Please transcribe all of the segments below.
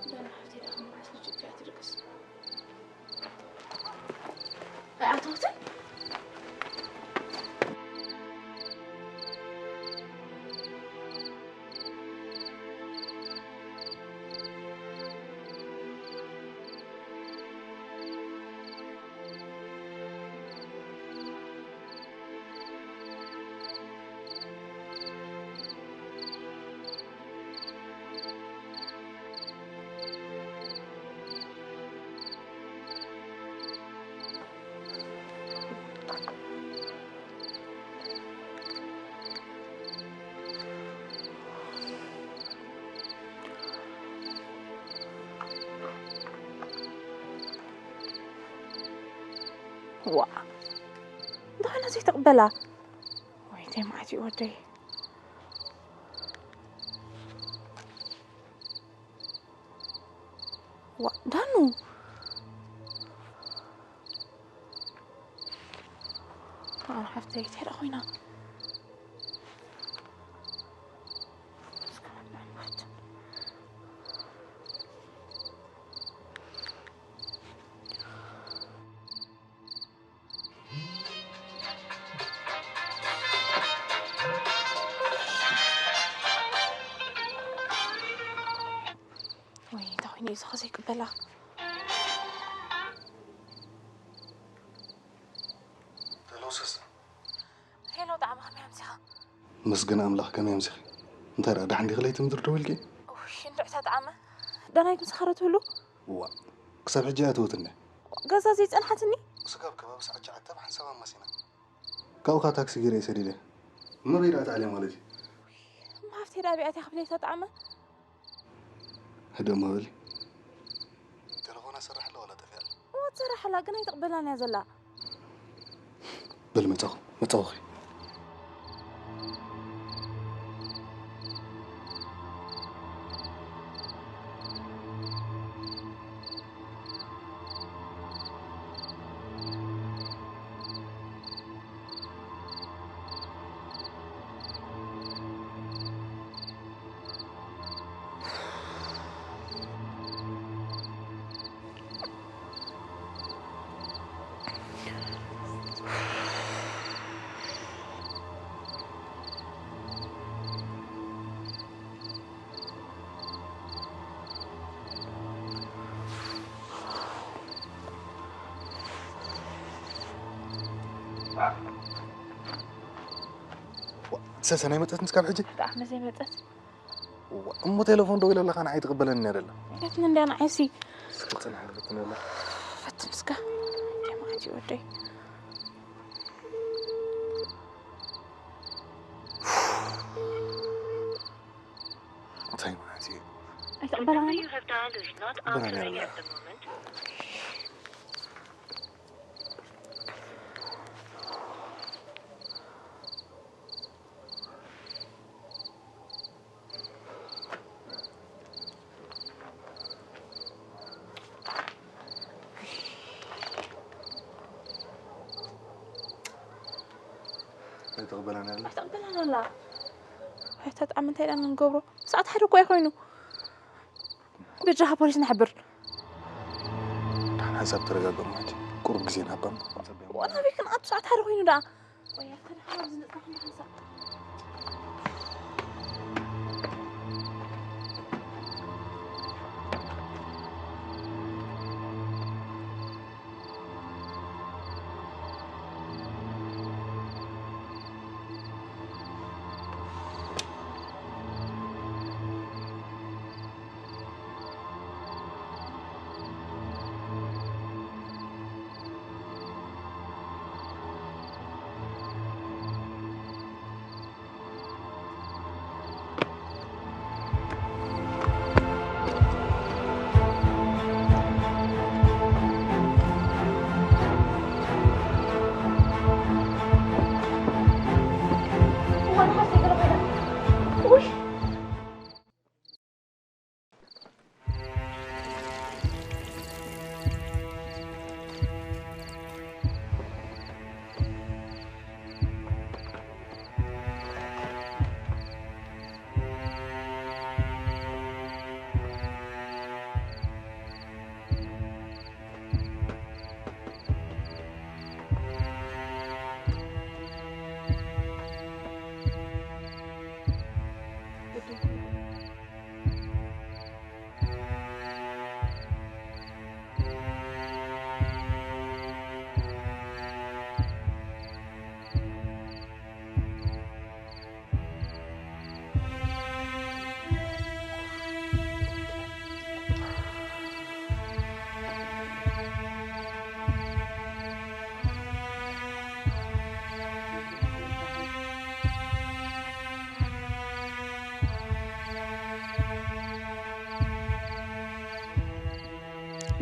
ደህና ሓፍተይ፣ ደኣ መዓስ ልጅ እያ ትድቅስ? ኣይኣተወትን? ዋ፣ እንተኾነ ዘይተቕበላ። ወይ ደይ መዓት እዩ ወደይ። ዋ ዳኑ! ኣነ ሓፍተይ እንታይ ደኣ ኮይና? እስከ ንዕምት። ወይ እንታይ ኮይኑ እዩ እዚ ኸ ዘይቅበላ? ሄሎ ሱስ። ሄሎ ጣዕመ፣ ከመይ ኣምሲኻ? መስገን ኣምላኽ፣ ከመይ ኣምሲኺ? እንታይ ደኣ ደሓን ዲኺ? ለይቲ ምድሪ ደዊልኪ? ውይ እንድዕታ ጣዕመ፣ ደናይት ምሳኻ ዶ ትህሉ? እዋ ክሳብ ሕጂ እያ ትወትኒ። ገዛ ዘይጸንሓትኒ? ስጋብ ከባቢ ሰዓት ትሽዓተ ብሓንሳብ ኣማሲና። ካብኡ ኸኣ ታክሲ ገይረ እየ ሰዲደ። መበይ ደኣ ተኣልየ ማለት እዩ? እማ ሃፍተይ ደኣ ኣበይ ኣትያ ክብለይ እታ ጣዕመ? ህድእ እሞ በሊ። ቴሌፎና ትሰርሕ ኣላ ዋላ ጠፊኣ ኣላ? እዋ ትሰርሕ ኣላ፣ ግን ኣይትቕበላን እያ ዘላ። በሊ መጻኹ፣ መጻኹኺ። ሰሰን ኣይመጸትን እስካብ ሕጂ? ብጣዕሚ ዘይመጸት። እዋ፣ እሞ ቴሌፎን ደዊለ ኣለኻ ንዓይ ትቕበለኒ እያ ደላ። ያትኒ እንዲያ ንዓይሲ። እስኪ ጽናሕ ክትፍትነላ። ፈትን እስካ። እንታይ ማለት እዩ ወደይ? እንታይ ማለት እዩ? ኣይትቕበላኒ? Number you have dialed is not answering at the moment. ኣይተቕበላን ኣላ። ኣይተቕበላን ኣላ። ኣይተጣዕም እንታይ ደኣ ንገብሮ? ሰዓት ሓደ እኮ ኣይኮይኑ። በጃኻ ፖሊስ ንሕብር። ደሓን ሓንሳብ ተረጋግኦም ሕጂ። ቁሩብ ግዜ ንሃባ እሞ ክንጸበያ። ዋላ ኣበይ ክንኣቱ ሰዓት ሓደ ኮይኑ ደኣ። ቆይ፣ ኣታ ደሓን ኣብዚ ንጽናሕ እንዳ ሓንሳብ።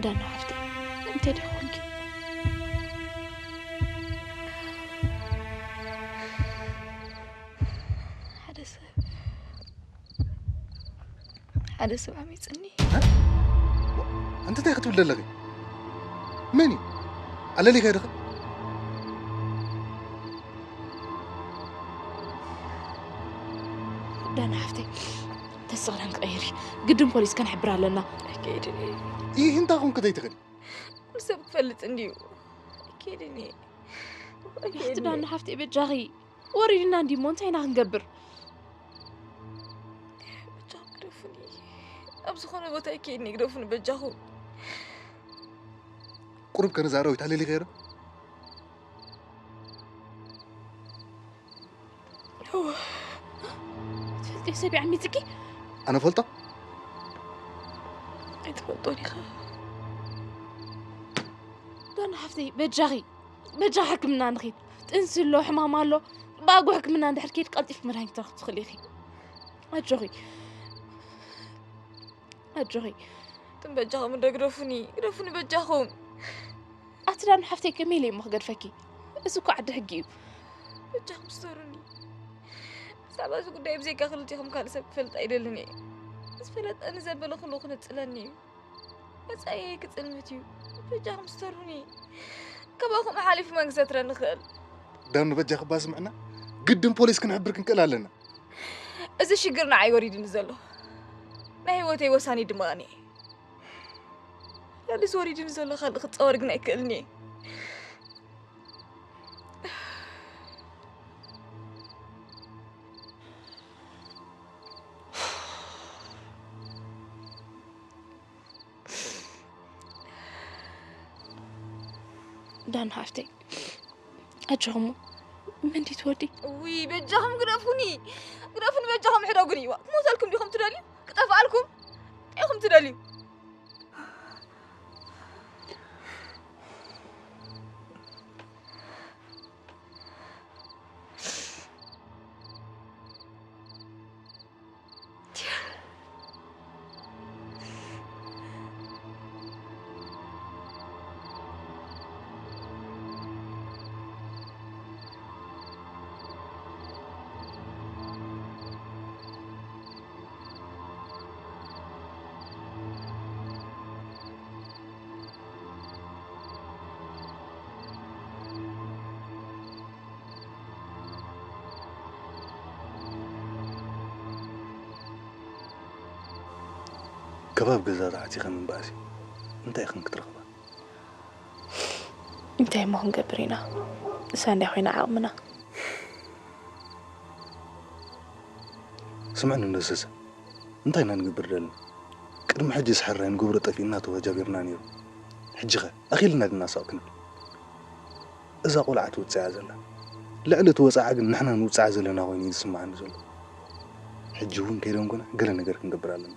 ዳና ሓፍተይ፣ እንታይ ዲኺ ኮንኪ? ሓደ ሰብ፣ ሓደ ሰብ ኣሚጽኒ። ኣንቲ እንታይ ክትብል ዘለኺ? መን እዩ? ኣለሊኸ ድኸ? ዳና ሓፍተይ፣ ተስቕራን ክቐይር እዩ። ግድን ፖሊስ ከነሕብር ኣለና። ኣይከይድን እየ። ይህ እንታይ ኹን ክትይ ትኽእል? ኩሉ ሰብ ክፈልጥ እንድዩ። ኣይከይድን እየ። ኣይከይድን እየ። ዳና ሓፍተይ በጃኺ ወሪድና እንዲ እሞ እንታይ ኢና ክንገብር? በጃኹም ግደፉኒ። ኣብ ዝኾነ ቦታ ኣይከይድን እየ፣ ግደፉኒ በጃኹም። ቁሩብ ከነዛ ኣራዊት ኣለሊኸ ዶ? ትፈልጥዮ ሰብ እዩ ዓሚፅኪ? ኣነ ፈልጦ? ኣይትፈልጦን ኢኻ። ዳና ሓፍተይ በጃኺ፣ በጃ ሕክምና ንኺድ። ጥንሲ ኣሎ፣ ሕማም ኣሎ። ብኣግኡ ሕክምና እንድሕር ከይድ ቀልጢፍ መድሃኒት ትረኽብ ትኽእል ኢኺ። ኣጆኺ። ኣጆኺ። ትም በጃኹም እንደ ግደፉኒ፣ ግደፉኒ በጃኹም። ኣቲ ዳን ሓፍተይ ከመይ ኢለ እሞ ክገድፈኪ? እዚ እኮ ዓዲ ሕጊ እዩ። በጃኹም ስተሩኒ። ብዛዕባ እዚ ጉዳይ ብዘይካ ክልቲኹም ካልእ ሰብ ክፈልጥ ኣይደልን እየ። ዝፈለጠኒ ዘበለ ኩሉ ክነጽለኒ እዩ። መጻኢየይ ክጽልምት እዩ። በጃኹም ስተሩኒ። ካባኹም ሓሊፉ መን ክሰትረኒ ይኽእል? ዳኑ በጃኺ እባ ስምዕና። ግድን ፖሊስ ክንሕብር ክንክእል ኣለና። እዚ ሽግር ንዓይ ወሪድኒ ዘሎ ናይ ህይወተይ ወሳኒ ድማ እኔ። ያልስ ወሪድኒ ዘሎ ካልእ ክጻወር ግን ኣይክእልን እየ። ዳን ሓፍተይ፣ ኣጆኹም፣ መን ድዩ ትወዲ? ውይ በጃኹም ግደፉኒ፣ ግደፉኒ በጃኹም፣ ሕደጉኒ። ዋ ክሞተልኩም ዲኹም ትደልዩ? ክጠፍኣልኩም ኢኹም ትደልዩ? ከባብ ገዛ ተዓፂኸ ምንባእሲ እንታይ ኢኽን ክትረኽባ? እንታይ እሞ ክንገብር ኢና? እሳ እንታይ ኮይና ዓቕምና? ስምዕኒ እንዶ ሰሰ፣ እንታይ ኢና ንገብር ደለና? ቅድሚ ሕጂ ዝሓራይ ንገብሮ ጠፊእና ተዋጃቢርና ነይሩ። ሕጂ ኸ ኣኺልና ድና ሳቕ ክንብል? እዛ ቆልዓ ትውፅኣ ዘላ። ልዕሊ እቲ ወፃዓ ግን ንሕና ንውፅዓ ዘለና ኮይኑ እዩ ዝስምዓኒ ዘሎ። ሕጂ እውን ከይደንጎና ገለ ነገር ክንገብር ኣለና።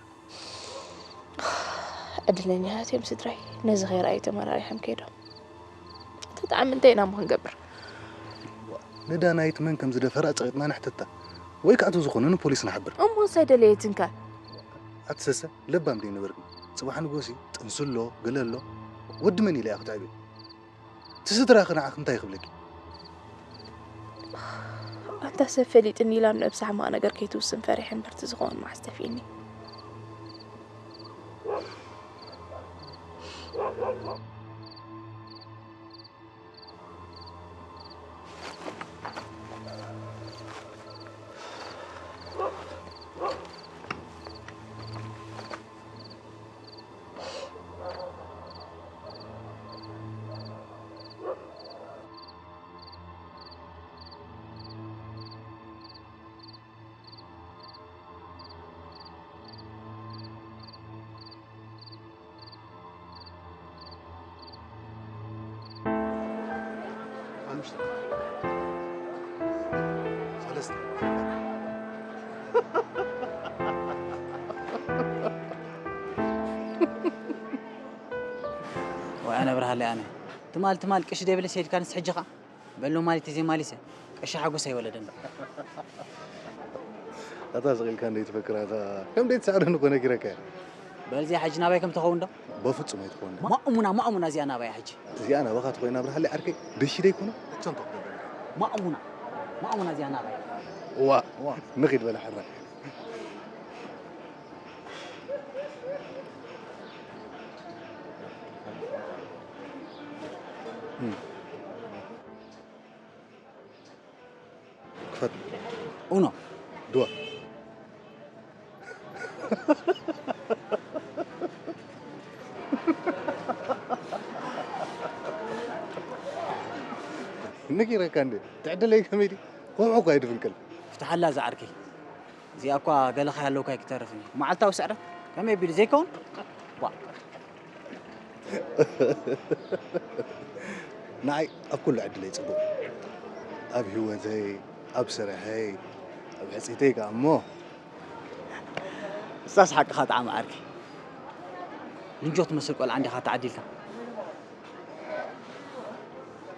ዕድለኛታት እዮም ስድራይ፣ ነዚ ከይረኣዩ ተመራሪሖም ከይዶም። ተጣዕሚ እንታይ ኢና እሞ ክንገብር? ንዳናይት መን ከም ዝደፈራ ጸቒጥና ንሕተታ፣ ወይ ከዓ እቲ ዝኾነ ንፖሊስ ንሓብር። እሞ ንሳ ኣይደለየትን ከ? ኣቲ ሰሰ፣ ለባም ደይነበርክን? ጽባሕ ንጎሲ ጥንሲ ኣሎ፣ ገለ ኣሎ። ወዲ መን ኢለ እያ ክትዕብዮ? እቲ ስድራኺ ንዓኺ እንታይ ክብለኪ? ኣንታ ሰብ ፈሊጥኒ ኢላ ንነብሳ ሕማቕ ነገር ከይትውስን ፈሪሐ እምበር፣ እቲ ዝኸውን መዓስ ጠፊእኒ። ሓሙሽተ፣ ሰለስተ። ወይ ኣነ ብርሃለይ ኣነ። ትማል ትማል ቅሽ ደይብለስ ሄድካ ንስ ሕጂ ኸኣ? በሎ ማለት እዜ ማሊሰ ቀሺ ሓጎስ ኣይወለደን። ኣታ ስቕ ኢልካ እንደ ትፈክር ኣታ ከም ደይ ትስዕረኒ እኮ ነጊረካ እየ። በል እዚኣ ሕጂ ናባይ ከም ትኸውን ዶ? በፍጹም ኣይትኸውን። ማእሙና ማእሙና እዚኣ ናባይ ሕጂ። እዚኣ ናባኻ ትኾይና ብርሃለይ ዓርከይ ደሺ ደይ ኮነ? እቸን ተኽዶ ማእሙና ማእሙና እዚኣ ናባይ። ዋ ዋ ንኺድ በላ ሕራይ። ነጊረካ እንዴ? ትዕድለይ ከመይ ድዩ? ቆምዖ እኮ ኣይድፍንቅል። ፍትሓላ ዝዓርከይ። እዚኣ እኳ ገለኻ ያለውካ ኣይክተርፍን እዩ። መዓልታዊ ስዕረት ከመይ ቢሉ ዘይከውን? ዋ። ንዓይ ኣብ ኩሉ ዕድለይ ጽቡቕ። ኣብ ህይወተይ፣ ኣብ ስርሐይ፣ ኣብ ሕጽይተይ ከኣ እሞ። እሳስ ሓቅኻ ጣዕሚ ዓርኪ። ምንጆ ትመስል ቆልዓ እንዲኻ ተዓዲልካ።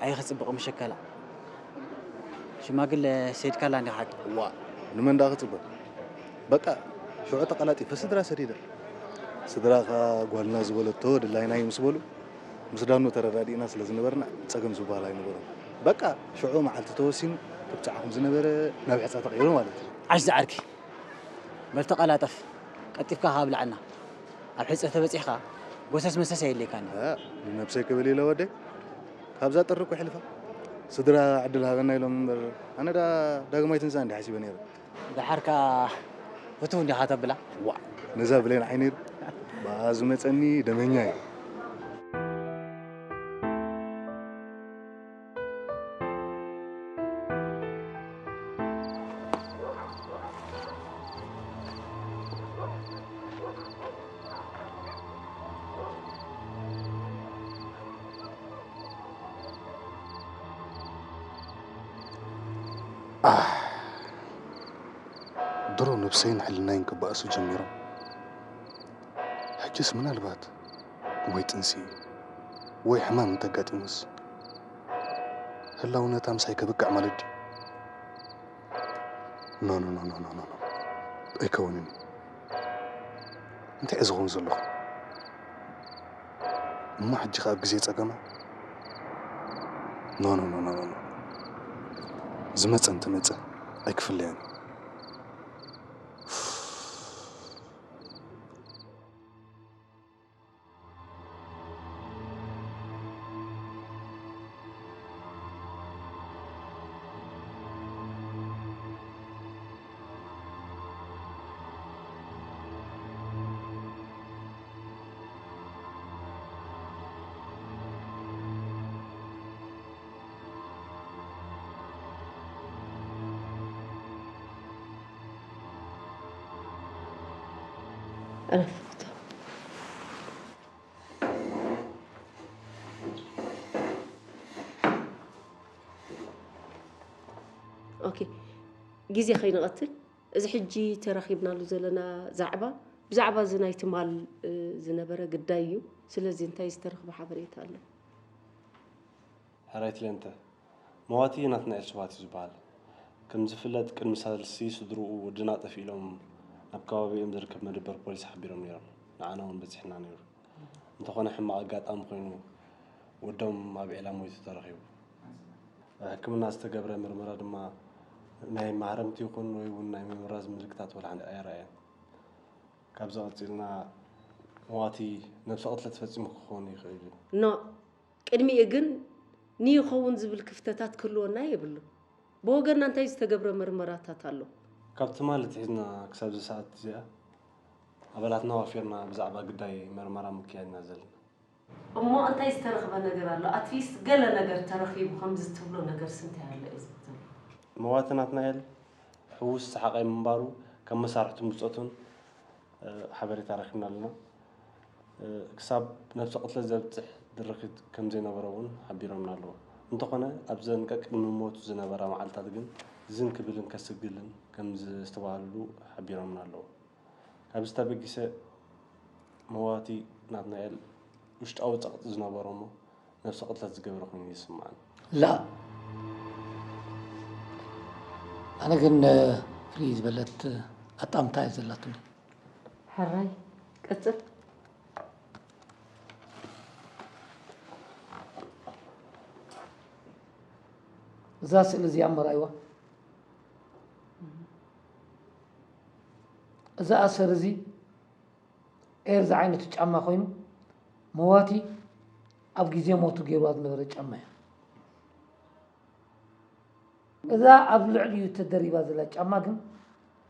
ኣይኽጽብቕ ምሸከላ። ሽማግለ ሰይድካላ እንዲኻ ሓቂ። ዋ፣ ንመን ደኣ ክጽበ? በቃ፣ ሽዑ ተቀላጢፈ ስድራ ሰዲደ። ስድራ ከኣ ጓልና ዝበለቶ ድላይና እዩ ምስ በሉ፣ ምስ ዳኑ ተረዳዲእና ስለ ዝነበርና፣ ጸገም ዝበሃል ኣይነበሮን። በቃ፣ ሽዑ መዓልቲ ተወሲኑ፣ ክብጽዓኹም ዝነበረ ናብ ሕጻ ተቐይሩ ማለት እዩ። ዓሽ ዝዓርኪ። በል ተቐላጠፍ፣ ቀልጢፍካ ካብ ልዓልና። ኣብ ሕጸ ተበጺሕካ፣ ጎሰስ መሰስ ኣየድልየካን እዩ። እ፣ ንነብሰይ ክብል ኢለ ወደይ፣ ካብዛ ጥሪ እኮ ይሕልፋ። ስድራ ዕድል ሃበና ኢሎም እምበር፣ ኣነ ዳ ዳግማይ ትንሳኤ እንዲ ሓሲበ ነይረ። ደሓር ከኣ ፍትው እንዲኻ ተብላ። ዋ፣ ነዛ ብሌን ዓይነይ ዶ? ብኣ ዝመጸኒ ደመኛ እዩ። ኣህ፣ ድሮ ነብሰይን ሕልናይን ክበኣሱ ጀሚሮም። ሕጅስ ምናልባት ወይ ጥንሲ ወይ ሕማም እንተጋጢሙስ ህላውነታ ምሳይ ከብቅዕ ማለት ድዩ? ኖ፣ ኖ፣ ኖ፣ ኖ፣ ኖ፣ ኖ፣ ኖ። ኣይከውንን እዩ። እንታይ እየ ዝኸውን ዘለኹ? እሞ ሕጂ ኸኣ ኣብ ግዜ ጸገማ? ኖ፣ ኖ፣ ኖ፣ ኖ፣ ኖ፣ ኖ። ዝመጸ እንተመጸ ኣይክፍለያን እዩ። ዕረፍቶ። ኦኬ፣ ግዜ ከይንቐትል፣ እዚ ሕጂ ተራኺብናሉ ዘለና ዛዕባ፣ ብዛዕባ እዚ ናይ ትማል፣ እ፣ ዝነበረ ግዳይ እዩ። ስለዚ እንታይ ዝተረኽበ ሓበሬታ ኣሎ? ሕራይ ትለንተ፣ መዋቲ ናትናኤል ስብሃት እዩ ዝበሃል። ከም ዝፍለጥ፣ ቅድሚ ሳልስቲ ስድርኡ ወድና ጠፊኡ ኢሎም ናብ ከባቢኦም ዝርከብ መደበር ፖሊስ ሓቢሮም ነይሮም። ንዓና እውን በጺሕና ነይሩ። እንተኾነ፣ ሕማቕ ኣጋጣሚ ኮይኑ፣ ወዶም ኣብ ዒላ ሞይቱ ተረኺቡ። ሕክምና ዝተገብረ ምርመራ ድማ ናይ ማህረምቲ ይኹን ወይ እውን ናይ ምምራዝ ምልክታት ወላ ሓንቲ ኣየርኣየን። ካብዚ ቀጺልና መዋቲ ነብሰ ቅትለት ፈጺሙ ክኸውን ይኽእል እዩ። ኖ፣ ቅድሚኡ ግን ንይኸውን ዝብል ክፍተታት ክህልወና የብሉን። ብወገንና እንታይ ዝተገብረ መርመራታት ኣሎ? ካብ ትማሊ ኣትሒዝና ክሳብ እዚ ሰዓት እዚኣ ኣባላትና ዋፊርና ብዛዕባ ግዳይ መርመራ ምክያድ ኢና ዘለና። እሞ እንታይ ዝተረኽበ ነገር ኣሎ? ኣትሊስት ገለ ነገር ተረኺቡ ከምዚ ትብሎ ነገርስ እንታይ ኣሎ እዩ ዝብል ዘሎ? መዋቲ ናትናኤል ሕዉስ ሰሓቓይ ምንባሩ ካብ መሳርሕቱን ብጾቱን፣ እ፣ ሓበሬታ ረኺብና ኣለና። እ፣ ክሳብ ነብሰ ቅትለት ዘብጽሕ ድርኺት ከም ዘይነበሮ እውን ሓቢሮምና ኣለዉ። እንተኾነ፣ ኣብዘን ቀቅድሚ ሞቱ ዝነበራ መዓልታት ግን ዝን ክብልን ከስግልን ከም ዘስተብሃልሉ ሓቢሮምና ኣለዉ። ካብዚ ተበጊሰ፣ መዋቲ ናትናኤል ውሽጣዊ ጸቕጢ ዝነበሮ እሞ፣ ነብሰ ቅትለት ዝገበረ ኮይኑ ይስምዓኒ። ላ፣ ኣነ ግን፣ እ፣ ፍልይ ዝበለት ኣጣምታ እያ ዘላትኒ። ሕራይ፣ ቀጽል። እዛ ስእሊ እዚኣ እሞ ረኣይዋ። እዚ ኣሰር እዚ ኤር ዝዓይነቱ ጫማ ኮይኑ፣ መዋቲ ኣብ ግዜ ሞቱ ገይርዋ ዝነበረ ጫማ እያ። እዛ ኣብ ልዕሊኡ ተደሪባ ዘላ ጫማ ግን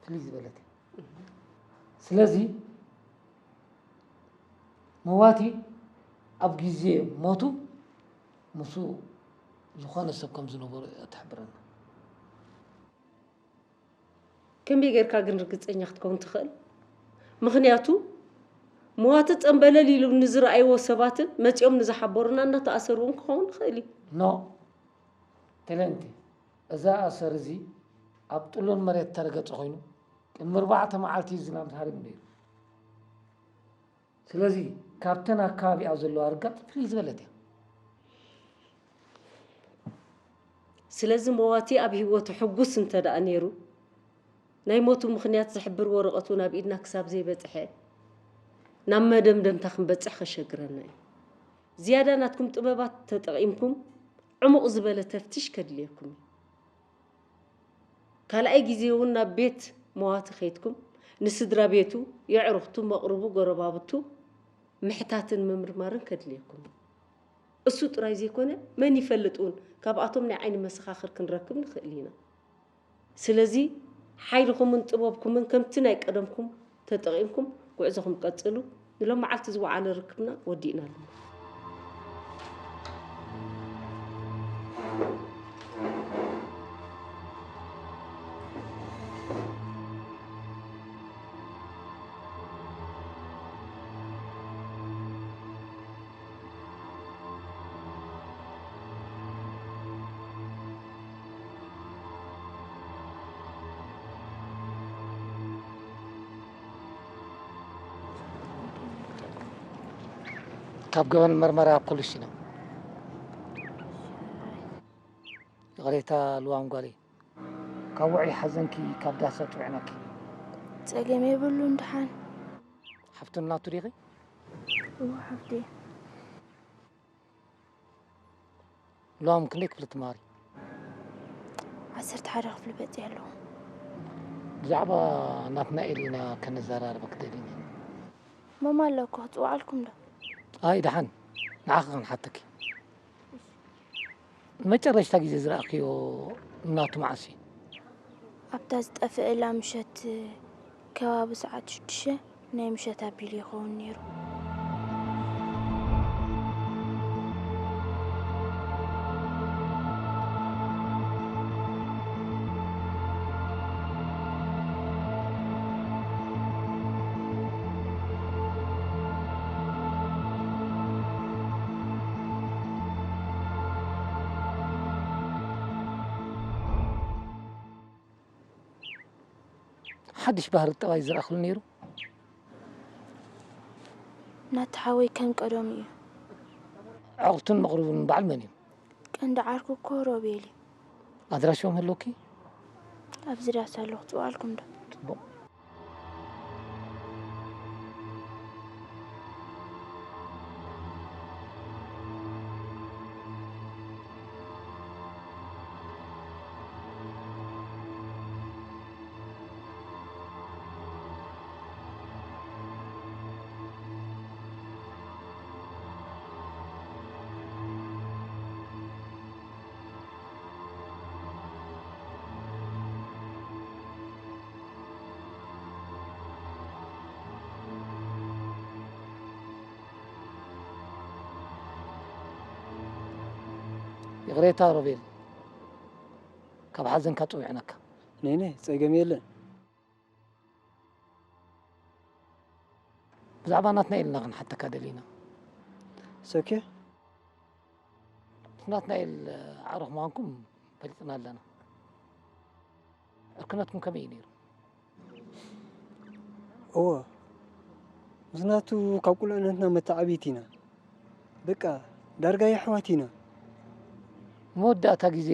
ፍልይ ዝበለት እያ። ስለዚ መዋቲ ኣብ ግዜ ሞቱ ምስኡ ዝኾነ ሰብ ከም ዝነበሮ እያ ትሕብረና። ከመይ ጌርካ ግን ርግጸኛ ክትከውን ትኽእል? ምኽንያቱ መዋቲ ጸንበለል ኢሉ ንዝረኣይዎ ሰባትን መጺኦም ንዝሓበሩና እናተኣሰሩ እውን ክኸውን ይኽእል እዩ። ኖ ቴሌንቲ፣ እዛ ኣሰር እዚ ኣብ ጥሉን መሬት ተረገጸ ኮይኑ ቅድሚ ኣርባዕተ መዓልቲ ዝናብ ሃሪሙ ነይሩ። ስለዚ ካብተን ኣብ ከባቢኣ ዘለዋ ርጋጽ ፍልይ ዝበለት እያ። ስለዚ መዋቲ ኣብ ህይወቱ ሕጉስ እንተ ደኣ ነይሩ ናይ ሞቱ ምኽንያት ዝሕብር ወረቐት እውን ኣብ ኢድና ክሳብ ዘይበጽሐ ናብ መደምደምታ ክንበጽሕ ከሸግረና እዩ። ዝያዳ ናትኩም ጥበባት ተጠቒምኩም ዕሙቕ ዝበለ ተፍትሽ ከድልየኩም እዩ። ካልኣይ ግዜ እውን ናብ ቤት መዋቲ ከይድኩም ንስድራ ቤቱ፣ የዕሩኽቱ፣ መቕርቡ፣ ጎረባብቱ ምሕታትን ምምርማርን ከድልየኩም እዩ። እሱ ጥራይ ዘይኮነ መን ይፈልጥ እውን ካብኣቶም ናይ ዓይኒ መሰኻኽር ክንረክብ ንኽእል ኢና። ስለዚ ሓይልኹምን ጥበብኩምን ከምቲ ናይ ቀደምኩም ተጠቒምኩም ጉዕዞኹም ቀጽሉ። ንሎም መዓልቲ ዝወዓለ ርክብና ወዲእና ኣለና። ካብ ገበን መርመራ ፖሊስ ኢና። ይቕሬታ ልዋም ጓለይ፣ ካብ ውዑይ ሓዘንኪ ካብ ዳስ ኣጥውዕናኪ። ጸገም የብሉን። ደሓን ሓፍቱ ናቱ ዲኺ? እዎ ሓፍቲ። ሎም ክንደይ ክፍሊ ትማሃሪ? ዓሰርተ ሓደ ክፍሊ በፂሐ ኣለኹ። ብዛዕባ ናትናኤል ኢና ከነዘራርበክ ደሊና። ማማ ኣላ እኮ ክፅውዓልኩም ዶ? ኣይ ደሓን ንዓኺ ክንሓተኪ። ንመጨረሽታ ግዜ ዝረኣኽዮ ናቱ መዓስ እዩ? ኣብታ ዝጠፍእላ ምሸት ከባቢ ሰዓት ሽዱሽተ ናይ ምሸት ኣቢሉ ይኸውን ነይሩ። ሓድሽ ባህሪ ጠባይ ዝረኣኽሉ ነይሩ? ናቲ ሓወይ ከም ቀደሙ እዩ። ኣዕሩኽቱን መቕርቡን በዓል መን እዩ? ቀንዲ ዓርኩ እኮ ሮቤል እዩ። ኣድራሽኦም ህልወኪ? ኣብዚ ዳስ ኣለኹ፣ ጽውዓልኩም ዶ? ጽቡቕ። ይቕሬታ ሮቤል፣ ካብ ሓዘንካ ጸዊዕናካ። ነይነ፣ ጸገም የለን። ብዛዕባ ናትናኤል ኢና ክንሓተካ ደሊና። ሰኬ? ናትናኤል ዓሩኽ ምዃንኩም ፈሊጥና ኣለና። ዕርክነትኩም ከመይ እዩ ነይሩ? እወ፣ ምስ ናቱ ካብ ቁልዕነትና መተዓብይቲ ኢና። በቃ፣ ዳርጋ የሕዋት ኢና። መወዳእታ ግዜ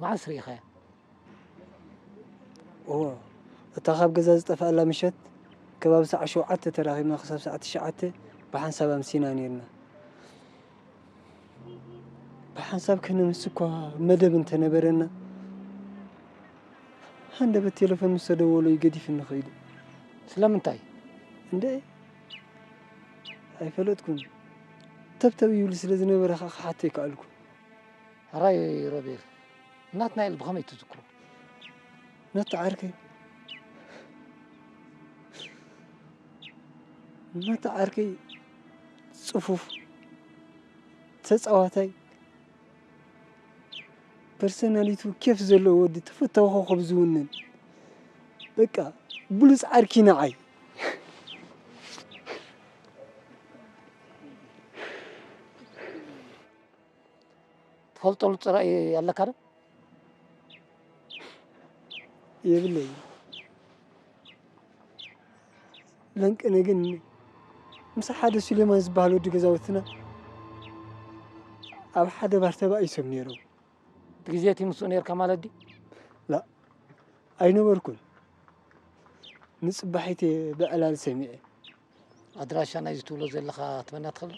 መዓስ ርኢኻያ? እወ፣ እታ ካብ ገዛ ዝጠፍኣላ ምሸት፣ ከባቢ ሰዓት ሸውዓተ ተራኺብና ክሳብ ሰዓት ትሽዓተ ብሓንሳብ ኣምሲና ነይርና። ብሓንሳብ ከነምሲ እኳ መደብ እንተነበረና፣ ሃንደበት ቴለፎን ምስ ተደወሎ እዩ ገዲፍኒ ኸይዱ። ስለምንታይ? እንደ ኣይፈለጥኩን። ተብተብ ይብል ስለ ዝነበረ ኸዓ ክሓቶ ኣይከኣልኩን። ሕራይ ሮቤል፣ ናትናኤል ብኸመይ ትዝክሮ? ነቲ ዓርከይ፣ ነቲ ዓርከይ ጽፉፍ፣ ተጻዋታይ፣ ፐርሰናሊቱ ኬፍ ዘለዎ ወዲ፣ ተፈታዊ ኮኸብ ዝውንን፣ በቃ ብሉጽ ዓርኪ ንዓይ። ትፈልጠሉ ጥራይ ኣለካ ዶ? የብለይን። ለንቅነ ግን ምስ ሓደ ሱሌማን ዝበሃል ወዲ ገዛውትና ኣብ ሓደ ባር ተባኢሶም ነይሮም። እቲ ግዜ እቲ ምስኡ ነይርካ ማለት ድዩ? ላ፣ ኣይነበርኩን። ንጽባሒት እየ ብዕላል ሰሚዐ። ኣድራሻ ናይዚ ትብሎ ዘለኻ ትበና ትኽእል ዶ?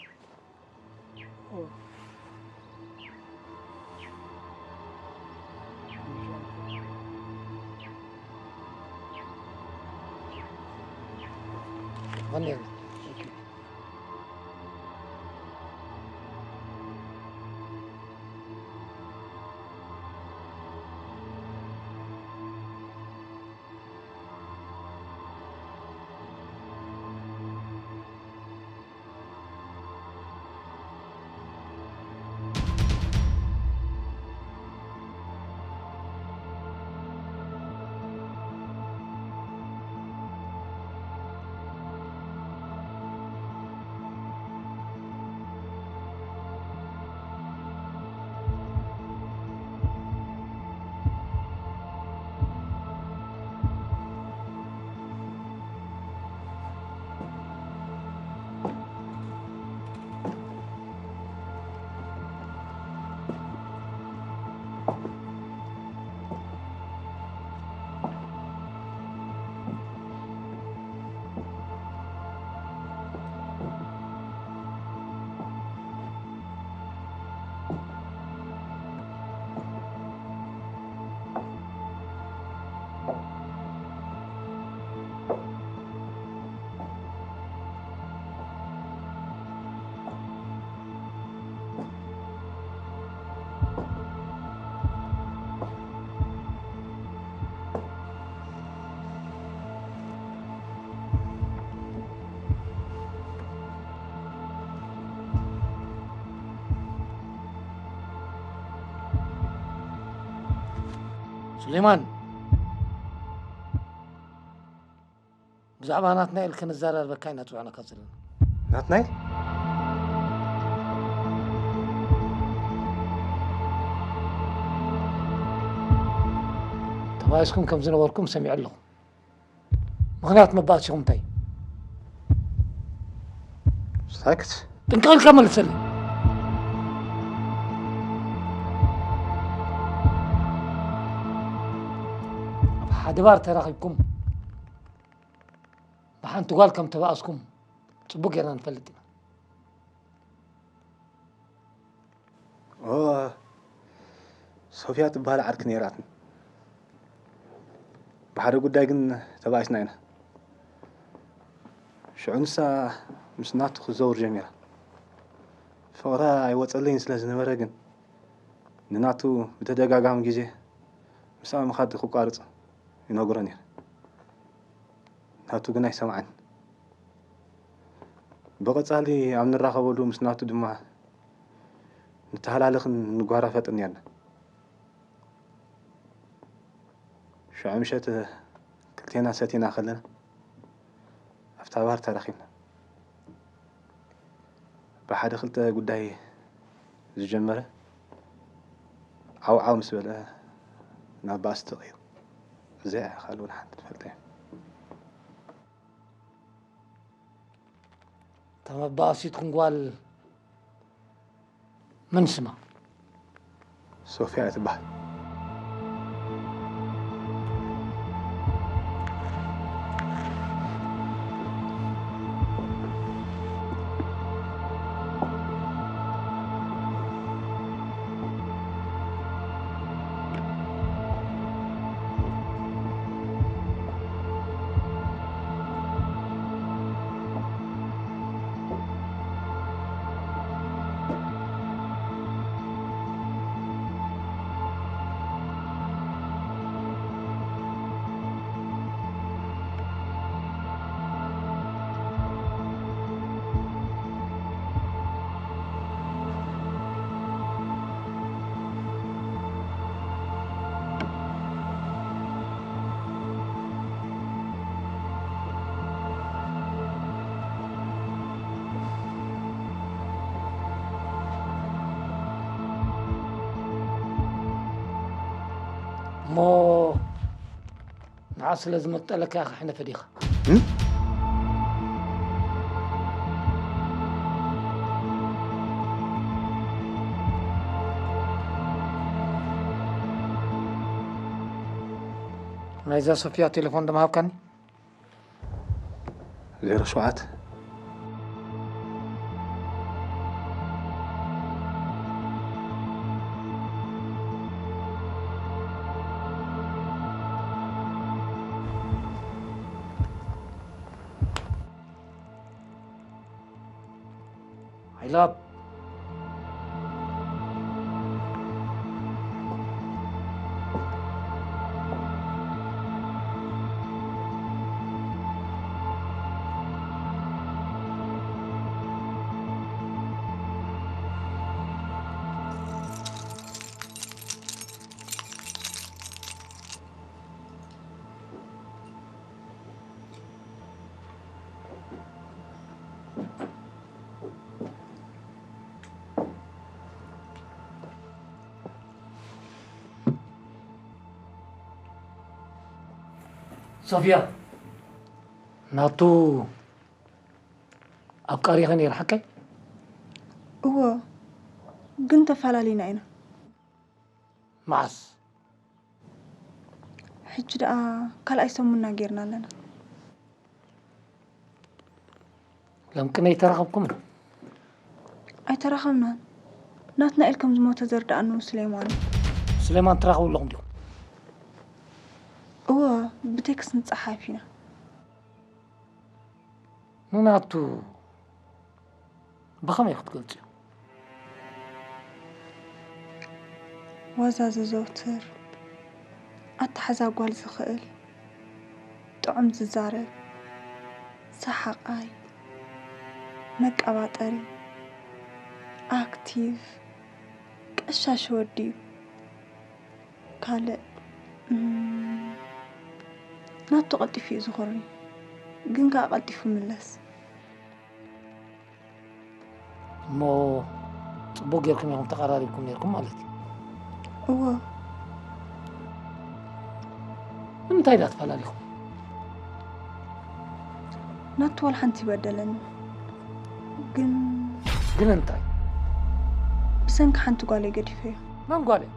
ሱሌማን፣ ብዛዕባ ናትናኤል ክንዘራረበካ ኢና ጽውዕናካ ዘለና። ናትናኤል? ተባኢስኩም ከም ዝነበርኩም ሰሚዐ ኣለኹ። ምኽንያት መባእሲኹም እንታይ እዩ? ሳክት። ጥንቅቕ ኢልካ መልሰለይ። ኣብ ሓደ ባር ተራኺብኩም ብሓንቲ ጓል ከም ተባእስኩም ጽቡቕ ጌርና ንፈልጥ ኢና። ኦ፣ ሶፍያ ትበሃል ዓርኪ ነይራትኒ። ብሓደ ጉዳይ ግን ተባኢስና ኢና። ሽዑ ንሳ ምስ ናቱ ክትዘውር ጀሚራ። ፍቕራ ኣይወጸለይን ስለ ዝነበረ ግን ንናቱ ብተደጋጋሚ ግዜ ምስኣ ምኻድ ክቋርጽ ይነግሮ ነይረ። ናቱ ግን ኣይሰምዓን። ብቐጻሊ ኣብ ንራኸበሉ ምስ ናቱ ድማ ንተሃላለኽን ንጓራፈጥን ኔርና። ሽዑ ምሸት ክልቴና ሰቲና ከለና ኣብታ ባር ተራኺብና። ብሓደ ክልተ ጉዳይ ዝጀመረ ዓው ዓው ምስ በለ ናብ ባእሲ ተቐይሩ። እዚኣ እያ ካልእ ወላ ሓንቲ ትፈልጠ እያ። እታ መባእሲትኩም ጓል መን ስማ? ሶፍያ እያ ትበሃል። ንዓ ስለ ዝመጠለካ ኢኻ ሕነ ፈዲኻ። ናይዛ ሶፍያ ቴሌፎን ደምሃብካኒ? ዜሮ ሸውዓተ። ሓይላት። ሶፍያ፣ ናቱ ኣፍቃሪኸ ነይሩ ሓቀይ? እዎ፣ ግን ተፈላለዩና ኢና። መዓስ? ሕጂ ደኣ ካልኣይ ሰሙንና ጌርና ኣለና። ሎምቅነ ኣይተራኸብኩምን? ኣይተራኸብናን። ናትናኤል ከም ዝሞተ ዘርድኣኒ ስሌማን እዩ። ስሌማን ትራኸቡ ኣለኹም ዲኹም? እወ፣ ብቴክስት ንጸሓፍ ኢና። ንናቱ ብኸመይ ክትገልጽዮ? ዋዛ ዘዘውትር፣ ኣተሓዛ ጓል ዝኽእል፣ ጥዑም ዝዛረብ፣ ሰሓቓይ፣ መቀባጠሪ፣ ኣክቲቭ፣ ቀሻሽ ወዲ እዩ። ካልእ፣ እም፣ ናቱ ቀልጢፉ እዩ ዝኹሪ፣ ግን ከኣ ቀልጢፉ ይምለስ። እሞ ጽቡቕ ጌርኩም ኢኹም ተቐራሪብኩም ኔርኩም ማለት እዩ። እወ። ንምንታይ ደኣ ተፈላሊኹም? ናቱ ዋላ ሓንቲ ይበደለኒ። ግን ግን እንታይ? ብሰንኪ ሓንቲ ጓለይ ገዲፈዮ። መን ጓል እያ?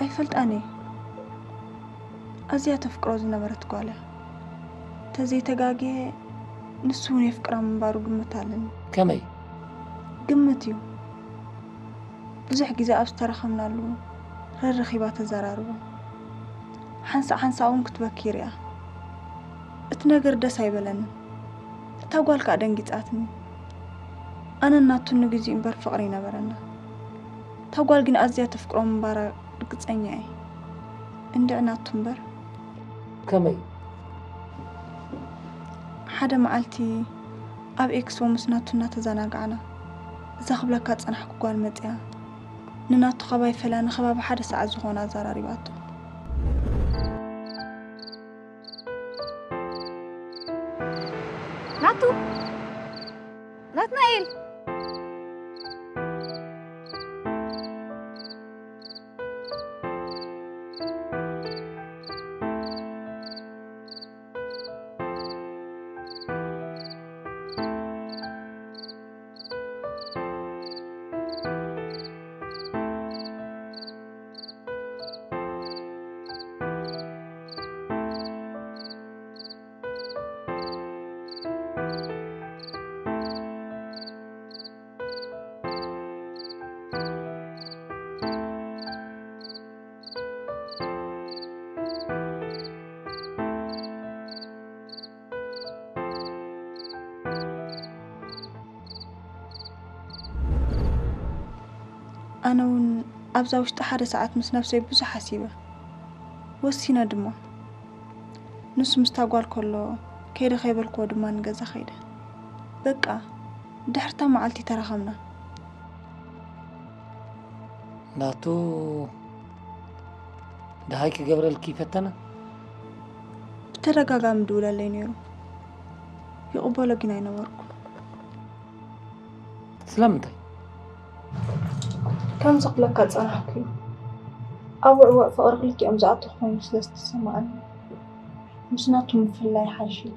ኣይፈልጣን እየ። ኣዝያ ተፍቅሮ ዝነበረት ጓል እያ። ተዘይተጋግየ ንሱ እውን የፍቅራ ምንባሩ ግምት ኣለኒ። ከመይ? ግምት እዩ። ብዙሕ ግዜ ኣብ ዝተራኸብናሉ ረሪኺባ ተዘራርቦ። ሓንሳእ ሓንሳእ እውን ክትበኪ ይሪኣ። እቲ ነገር ደስ ኣይበለንን። እታ ጓል ከኣ ደንጊጻትኒ። ኣነን ናቱን ንግዚኡ እምበር ፍቕሪ ይነበረና። እታ ጓል ግን ኣዝያ ተፍቅሮ ምንባራ ርግጸኛ እየ። እንድዒ ናቱ እምበር። ከመይ? ሓደ መዓልቲ ኣብ ኤክስፖ ምስ ናቱ እናተዘናጋዕና፣ እዛ ክብለካ ዝጸናሕኩ ጓል መጺኣ፣ ንናቱ ካባይ ፈላ ንከባቢ ሓደ ሰዓት ዝኾነ ኣዘራሪባቶ። ናቱ! ናትናኤል! ኣነ እውን ኣብዛ ውሽጢ ሓደ ሰዓት ምስ ነብሰይ ብዙሕ ሓሲበ። ወሲነ ድማ። ንሱ ምስታ ጓል ከሎ ከይደ ከይበልክዎ ድማ ንገዛ ከይደ። በቃ፣ ድሕርታ መዓልቲ ተራኸብና። ናቱ ደሃይ ክገብረልኪ ፈተነ? ብተደጋጋሚ ድውለለይ ነይሩ። ይቕበሎ ግን ኣይነበርኩ። ስለምንታይ? ከም ዝኽለካ ጸናሕኩ እዩ። ኣብ ውዕውዕ ፍቕሪ ክልቲኦም ዝኣተኹ ኮይኑ ስለ ዝተሰማኣኒ፣ ምስ ናቱ ምፍላይ ሓይሽ ኢሉ።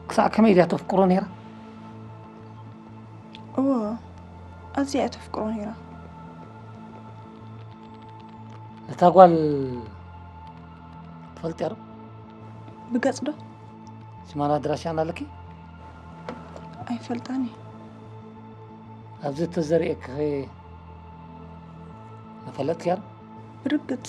ክሳዕ ከመይ ድያ ተፍቅሮ ነይራ? እዎ፣ ኣዝያ እያ ተፍቅሮ ነይራ። ነታ ጓል ትፈልጥያ ዶ? ብገጽ ዶ? ሽማን ኣድራሻን ኣለኪ? ኣይፈልጣን እየ። ኣብዚ እተዘርእየኪ መፈለጥክያ ዶ? ብርግጽ።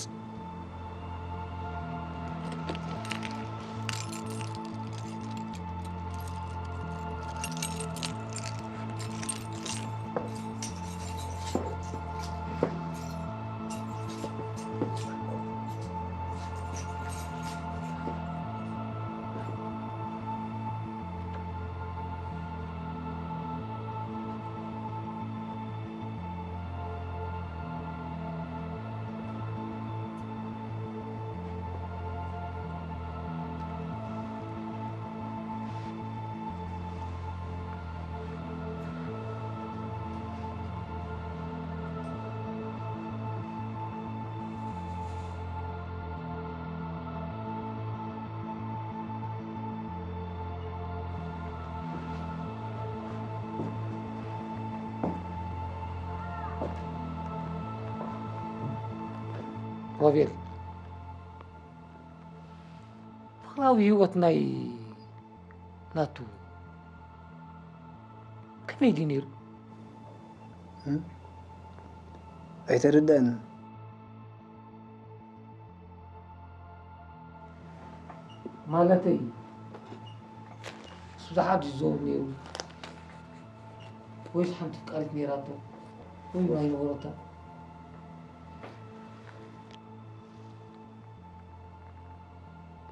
ሮቤል፣ ፍቕራዊ ህይወት ናይ ናቱ ከመይ ድዩ ነይሩ? ኣይተረዳእን። ማለተይ፣ ምስ ብዙሓት ድዩ ዝዘውር ነይሩ? ወይስ ሓንቲ ፍቃሪት ነይራቶ? ወይ እውን ኣይነበረቶን?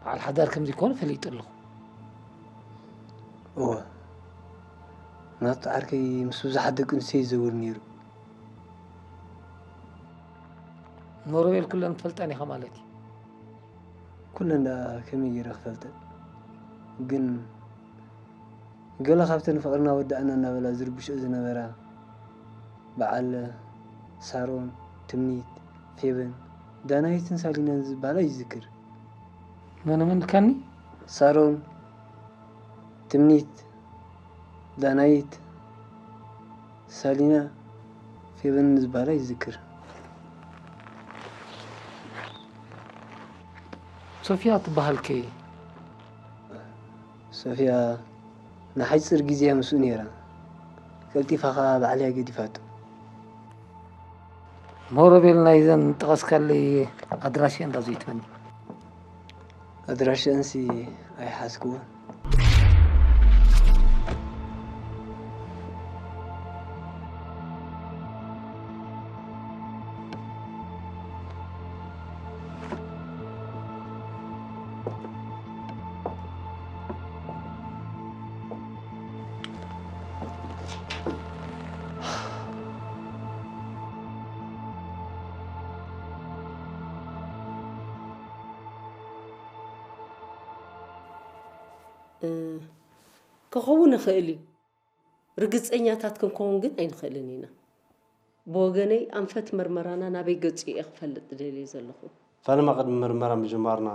በዓል ሓዳር ከም ዘይኮነ ፈሊጠ ኣለኹ። እወ፣ ናቱ ዓርከይ ምስ ብዙሓት ደቂ ኣንስትዮ ይዘውር ነይሩ። ኖርቤል ኩለን ትፈልጠን ኢኻ ማለት እዩ። ኩለን ደኣ ከመይ ገይረ ክፈልጠን? ግን ገለ ካብተን ፍቕርና ወዳእና እናበላ ዝርብሽኦ ዝነበራ በዓል ሳሮን፣ ትምኒት፣ ፌበን፣ ዳናይትን ሳሊናን ዝበሃላ ይዝክር። መነ መን ኢልካኒ? ሳሮን፣ ትምኒት፣ ዳናይት፣ ሳሊና፣ ፌበን ዝበሃላ ይዝክር። ሶፊያ ትበሃል ከ? ሶፊያ ንሓጺር ግዜ ምስኡ ነይራ። ቀልጢፋ ኸኣ ባዕላ እያ ገዲፋቶ። ሞሮቤል ናይዘን ጠቐስካለይ ኣድራሽአን ዶ ዘይትመኒ? ኣድራሽአንሲ ኣይሓዝክዎን። ክኸውን ይኽእል እዩ። ርግጸኛታት ክንከውን ግን ኣይንኽእልን ኢና። ብወገነይ ኣንፈት መርመራና ናበይ ገጺኡ እየ ክፈልጥ ደልየ ዘለኹ። ፈለማ ቅድሚ መርመራ ምጅማርና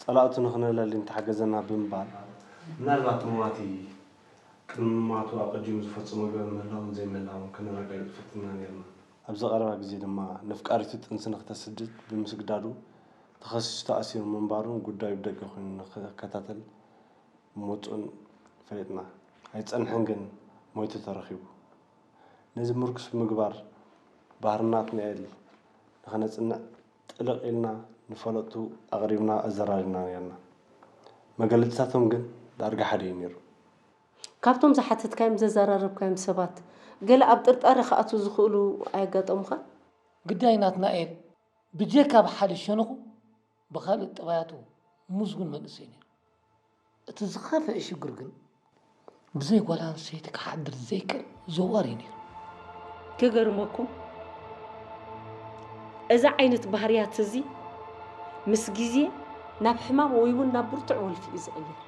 ጸላእቱ ንኽነለሊ እንተሓገዘና ብምባል፣ ምናልባት መዋቲ ቅድሚ ምማቱ ኣቐዲሙ ዝፈጸሞ ገበን ምህላውን ዘይምህላውን ከነረጋግጽ ፈቲንና ነይርና። ኣብዚ ቀረባ ግዜ ድማ ነፍቃሪቱ ጥንሲ ንኽተስድድ ብምስግዳዱ ተኸሲሱ ተኣሲሩ ምንባሩን ጉዳዩ ብደገ ኮይኑ ንኽከታተል ምውጽኡን ፈሊጥና። ኣይጸንሐን ግን ሞይቱ ተረኺቡ። ነዚ ምርኩስ ብምግባር ባህርናት ናኤል ንኸነጽንዕ ጥልቕ ኢልና ንፈለጥቱ ኣቕሪብና ኣዘራሪብና ነይርና። መገለጺታቶም ግን ዳርጋ ሓደ እዩ ነይሩ። ካብቶም ዝሓተትካዮም ዘዘራረብካዮም ሰባት ገለ ኣብ ጥርጣረ ክኣትዉ ዝኽእሉ ኣየጋጠሙኻን? ግዳይ ናትናኤል ብጀካ ብሓደ ሸነኹ ብኻልእ ጠባያቱ ምስጉን መንእሰይ ነይሩ። እቲ ዝኸፍአ ሽግር ግን ብዘይ ጓል ኣንስተይቲ ክሓድር ዘይክእል ዘዋር እዩ ነይሩ። ክገርመኩም እዚ ዓይነት ባህርያት እዚ ምስ ግዜ ናብ ሕማም ወይ እውን ናብ ብርቱዕ ወልፊ እዩ ዝቕየር።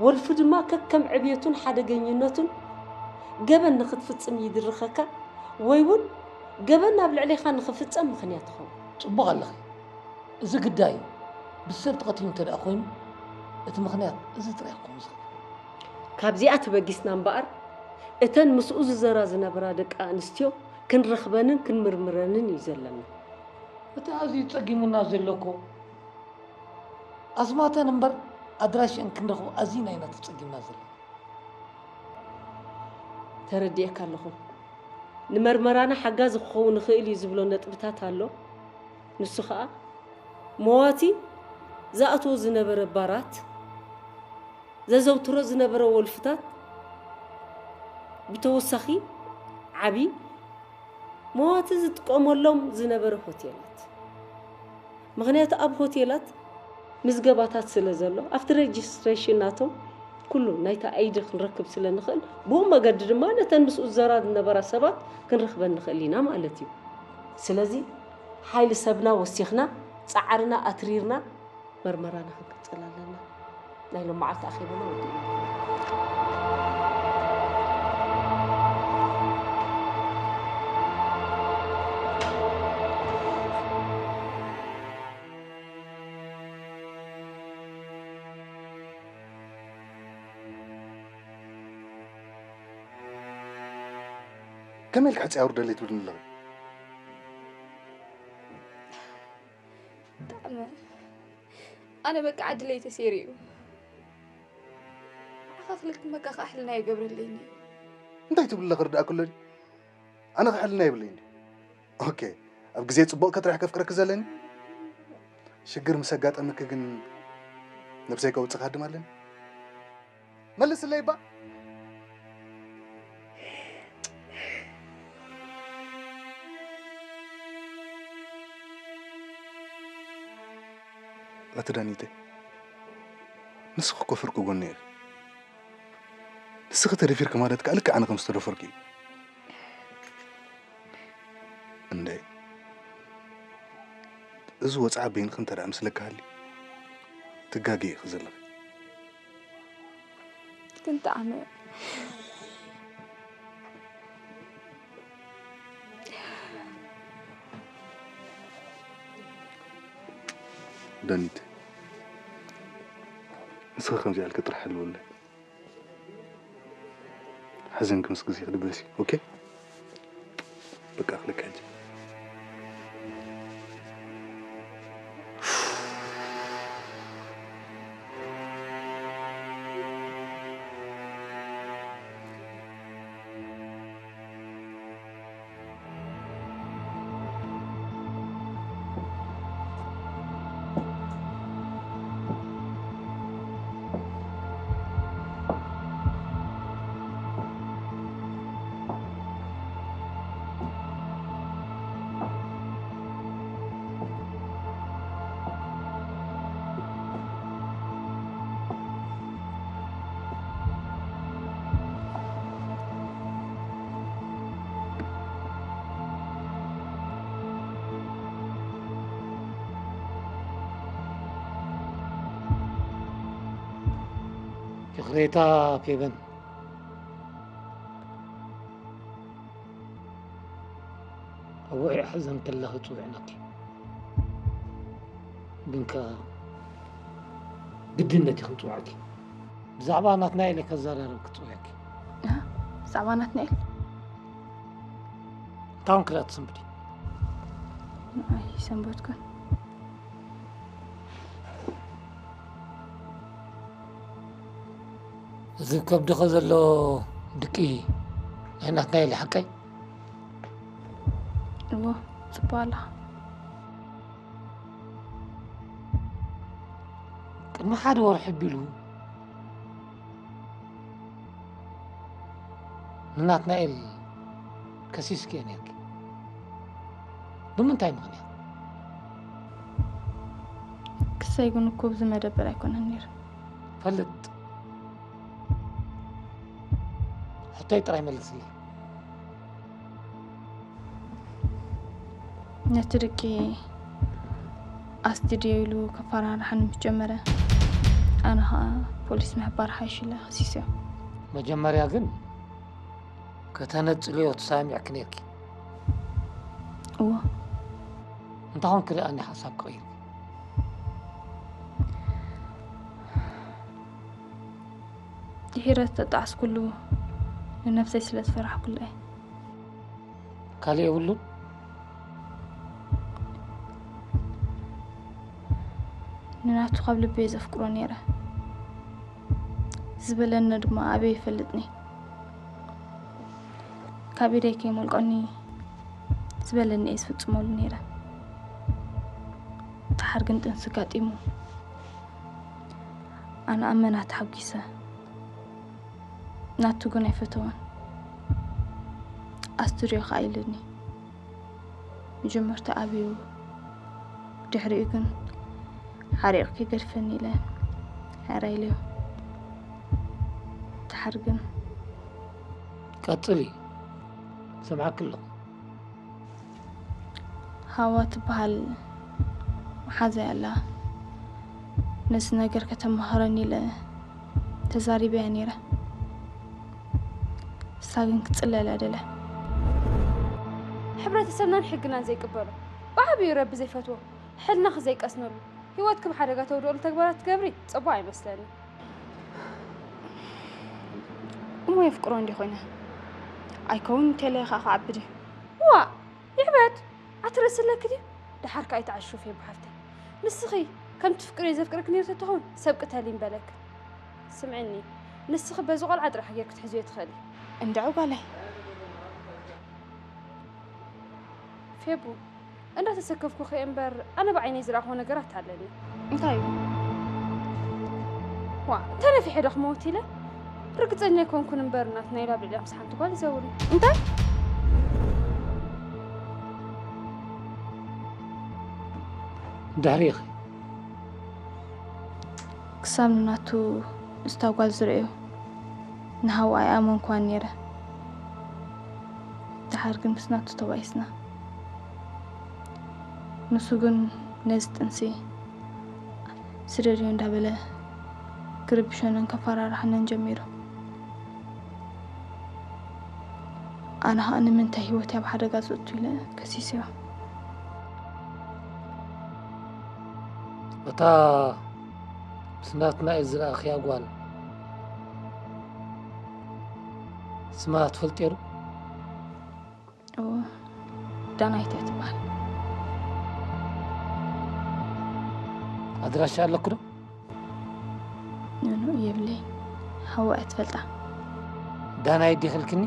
ወልፊ ድማ ከከም ዕብየቱን ሓደገኝነቱን ገበን ንኽትፍጽም ይድርኸካ ወይ እውን ገበን ኣብ ልዕሌኻ ንኽፍጸም ምኽንያት ትኸውን። ጽቡቕ ኣለኺ። እዚ ግዳይ ብሰብ ተቐቲሉ እንተ ደኣ ኮይኑ፣ እቲ ምኽንያት እዚ ጥራይ ክኸውን ዝኽእል። ካብዚኣ ተበጊስና እምበኣር፣ እተን ምስኡ ዝዘራ ዝነበራ ደቂ ኣንስትዮ ክንረኽበንን ክንምርምረንን እዩ ዘለና። እቲ ኣዝዩ ጸጊሙና ዘሎ እኮ፣ ኣስማተን እምበር ኣድራሽአን ክንረኽቦ ኣዚና ኢና ተጸጊምና ዘለና። ተረዲኤካ ኣለኹ። ንመርመራና ሓጋዚ ክኸውን ይኽእል እዩ ዝብሎ ነጥብታት ኣሎ። ንሱ ኸኣ መዋቲ ዝኣትዎ ዝነበረ ባራት፣ ዘዘውትሮ ዝነበረ ወልፍታት፣ ብተወሳኺ ዓቢ መዋቲ ዝጥቀመሎም ዝነበረ ሆቴላት። ምኽንያቱ ኣብ ሆቴላት ምዝገባታት ስለ ዘሎ ኣብቲ ሬጅስትሬሽን ናቶም ኩሉ ናይታ ኣይዲ ክንረክብ ስለ ንኽእል ብኡ መገዲ ድማ ነተን ምስኡ ዝዘራ ዝነበራ ሰባት ክንረኽበን ንኽእል ኢና ማለት እዩ። ስለዚ ሓይሊ ሰብና ወሲኽና ፃዕርና ኣትሪርና መርመራና ክንቅፅል ኣለና። ናይ ሎማዓልቲ ኣኼባና ወዲእና። ከመይ ኢልካ ሕፀይ ኣውርደለይ ትብልኒ ኣለኺ? ጣዕመ ኣነ በቃ ዕድለይ ተሰይሩ እዩ። ንዓኻ ክልክመካ ከዓ ሕልና የገብረለይን እዩ። እንታይ ትብሊ ኣለኺ ርዳእ ክሎ ድዩ? ኣነ ከዓ ሕልና የብለይን ድዩ? ኦኬ ኣብ ግዜ ፅቡቕ ከጥራሕ ከፍቅረኪ ዘለኒ ሽግር ምስ ኣጋጠመኪ ግን ነብሰይ ከውፅእ ክሃድም ኣለኒ። መልስለይ እባ። ኣቲ ዳኒተይ ንስኺ እኮ ፍርቂ ጎነይ ኢኺ። ንስኺ ተደፊርኪ ማለት ከኣ ልክዕ ኣነ ከም ዝተደፈርኩ እዩ። እንደ እዚ ወጽዓ በይንኺ እንተ ደኣ ምስለኪ ሃልዩ ትጋገዪ ኢኺ ዘለኺ። ግን ጣዕመ ዳኒት ንስኺ ከምዚኣ ኢልኪ ጥራሕ ሕልውለይ። ሓዘንኪ ምስ ግዜ ክድበስ እዩ። ኦኬ በቃ ክልክ ሕጂ። ይቕሬታ ፌቨን፣ ኣብ ውዑይ ሓዘን ከለኺ ጽዊዕናኪ፣ ግን ከኣ ግድነት እዩ ክንጽውዓኪ። ብዛዕባ ናትናኤል እየ ከዘራርብ ክጽውዕኪ። ብዛዕባ ናትናኤል? እንታውን ክላ ትሰንብዲ? ኣይሰንበድኩን። እዚ ከብድኸ ዘሎ ድቂ ናይ ናትናኤል ሓቀይ? እዎ፣ ጽቡቕ ኣለኻ። ቅድሚ ሓደ ወርሒ ኣቢሉ ንናትናኤል ከሲስክዮ ነይርኪ። ብምንታይ ምኽንያት? ክሰይ ግን እኮ ኣብዚ መደበር ኣይኮነን ነይሩ። ፈልጥ። ሕቶይ ጥራይ መልስለይ። ነቲ ድቂ ኣስድድዮ ኢሉ ከፈራርሓኒ ምስ ጀመረ፣ ኣነ ኸኣ ፖሊስ ምሕባር ሓይሽ ኢለ ከሲሰዮ። መጀመርያ ግን ከተነጽልዮ ተሳሚዕኪ ነይርኪ። እዎ። እንታይ ኾንክ ደኣ ሓሳብ ቀይርኪ? ድሒረ ዝተጣዕስኩሉ ንነብሰይ ስለ ዝፈራሕኩላ እየ። ካልእ የብሉን? ንናቱ ካብ ልበይ ዘፍቅሮ ነይረ። ዝበለኒ ድማ ኣበይ ይፈልጥኒ። ካብ ኢደይ ከይመልቆኒ ዝበለኒ እየ ዝፍጽመሉ ነይረ። ደሓር ግን ጥንሲ ጋጢሙ። ኣነ ኣመና ተሓጒሰ። ናቱ ግን ኣይፈተወን። ኣስትርዮ ከኣ ኢሉኒ። መጀመርታ ኣብዩ፣ ድሕሪኡ ግን ሓሪቑ ከይገድፈኒ ኢለ ሕራይ ኢለዮ። ደሓር ግን ቀጽሊ፣ ሰምዓኪ ኣለኹ። ሃዋ ትበሃል መሓዛይ ኣላ። ነዚ ነገር ከተማኽረኒ ኢለ ተዛሪበያ ነይረ። ንሳ ግን ክትጽለል እያ ደልያ። ሕብረተሰብናን ሕግናን ዘይቅበሎ፣ ብዓብዩ ረቢ ዘይፈትዎ፣ ሕልናኺ ዘይቀስነሉ፣ ህይወትኪ ብሓደጋ ተውድኦሉ ተግባራት ትገብሪ ጽቡቕ ኣይመስለኒ። እሞ የፍቅሮ እንዲ ኮይነ ኣይከውን ቴለ ኸዓ ክዓቢ ድዩ? ዋእ! ይዕበድ! ኣቲ ርእሲ ኣለኪ ድዩ? ደሓር ከኣ ኣይትዓሽው ፌቡ ሓፍተይ። ንስኺ ከም ትፍቅርዮ ዘፍቅረኪ ነይሩ ተትኸውን ሰብ ቅተሊ ምበለኪ። ስምዕኒ፣ ንስኺ በዚ ቆልዓ ጥራሕ ጌርኪ ትሕዝዮ ትኽእሊ። እንድዒ ጓለይ። ፌቡ፣ እንዳተሰከፍኩ ኸእ እምበር ኣነ ብዓይነይ ዝረኣኽዎ ነገራት ኣለኒ። እንታይ እዩ? ዋ፣ ተነፊሐ ዶ ክመውት ኢለ? ርግጸኛ ኣይኮንኩን እምበር ናትና ኢላ ኣብ ልዕሊኣ ምስ ሓንቲ ጓል ይዘውር እዩ። እንታይ? ድሕሪኺ። ክሳብ ንናቱ ምስታ ጓል ዝርእዮ ንሃዋ ኣይኣመንኩዋን ነይረ። ደሓር ግን ምስ ናቱ ተባኢስና። ንሱ ግን ነዚ ጥንሲ ስደድዮ እንዳበለ ክርብሸንን ከፈራርሐንን ጀሚሩ። ኣነ ኸኣ ንምንታይ ህይወተይ ኣብ ሓደጋ ዘእቱ ኢለ ከሲሰዮ። እታ ምስ ናትና እየ ዝረኣኽያ ጓል ስማ ትፈልጥዮ ዶ? እወ፣ ዳናይት እያ ትበሃል። ኣድራሻ ኣለኩ ዶ? ኖኖ፣ የብለይን። ሓዋ እያ ትፈልጣ። ዳናይት ዲኺ ኢልክኒ?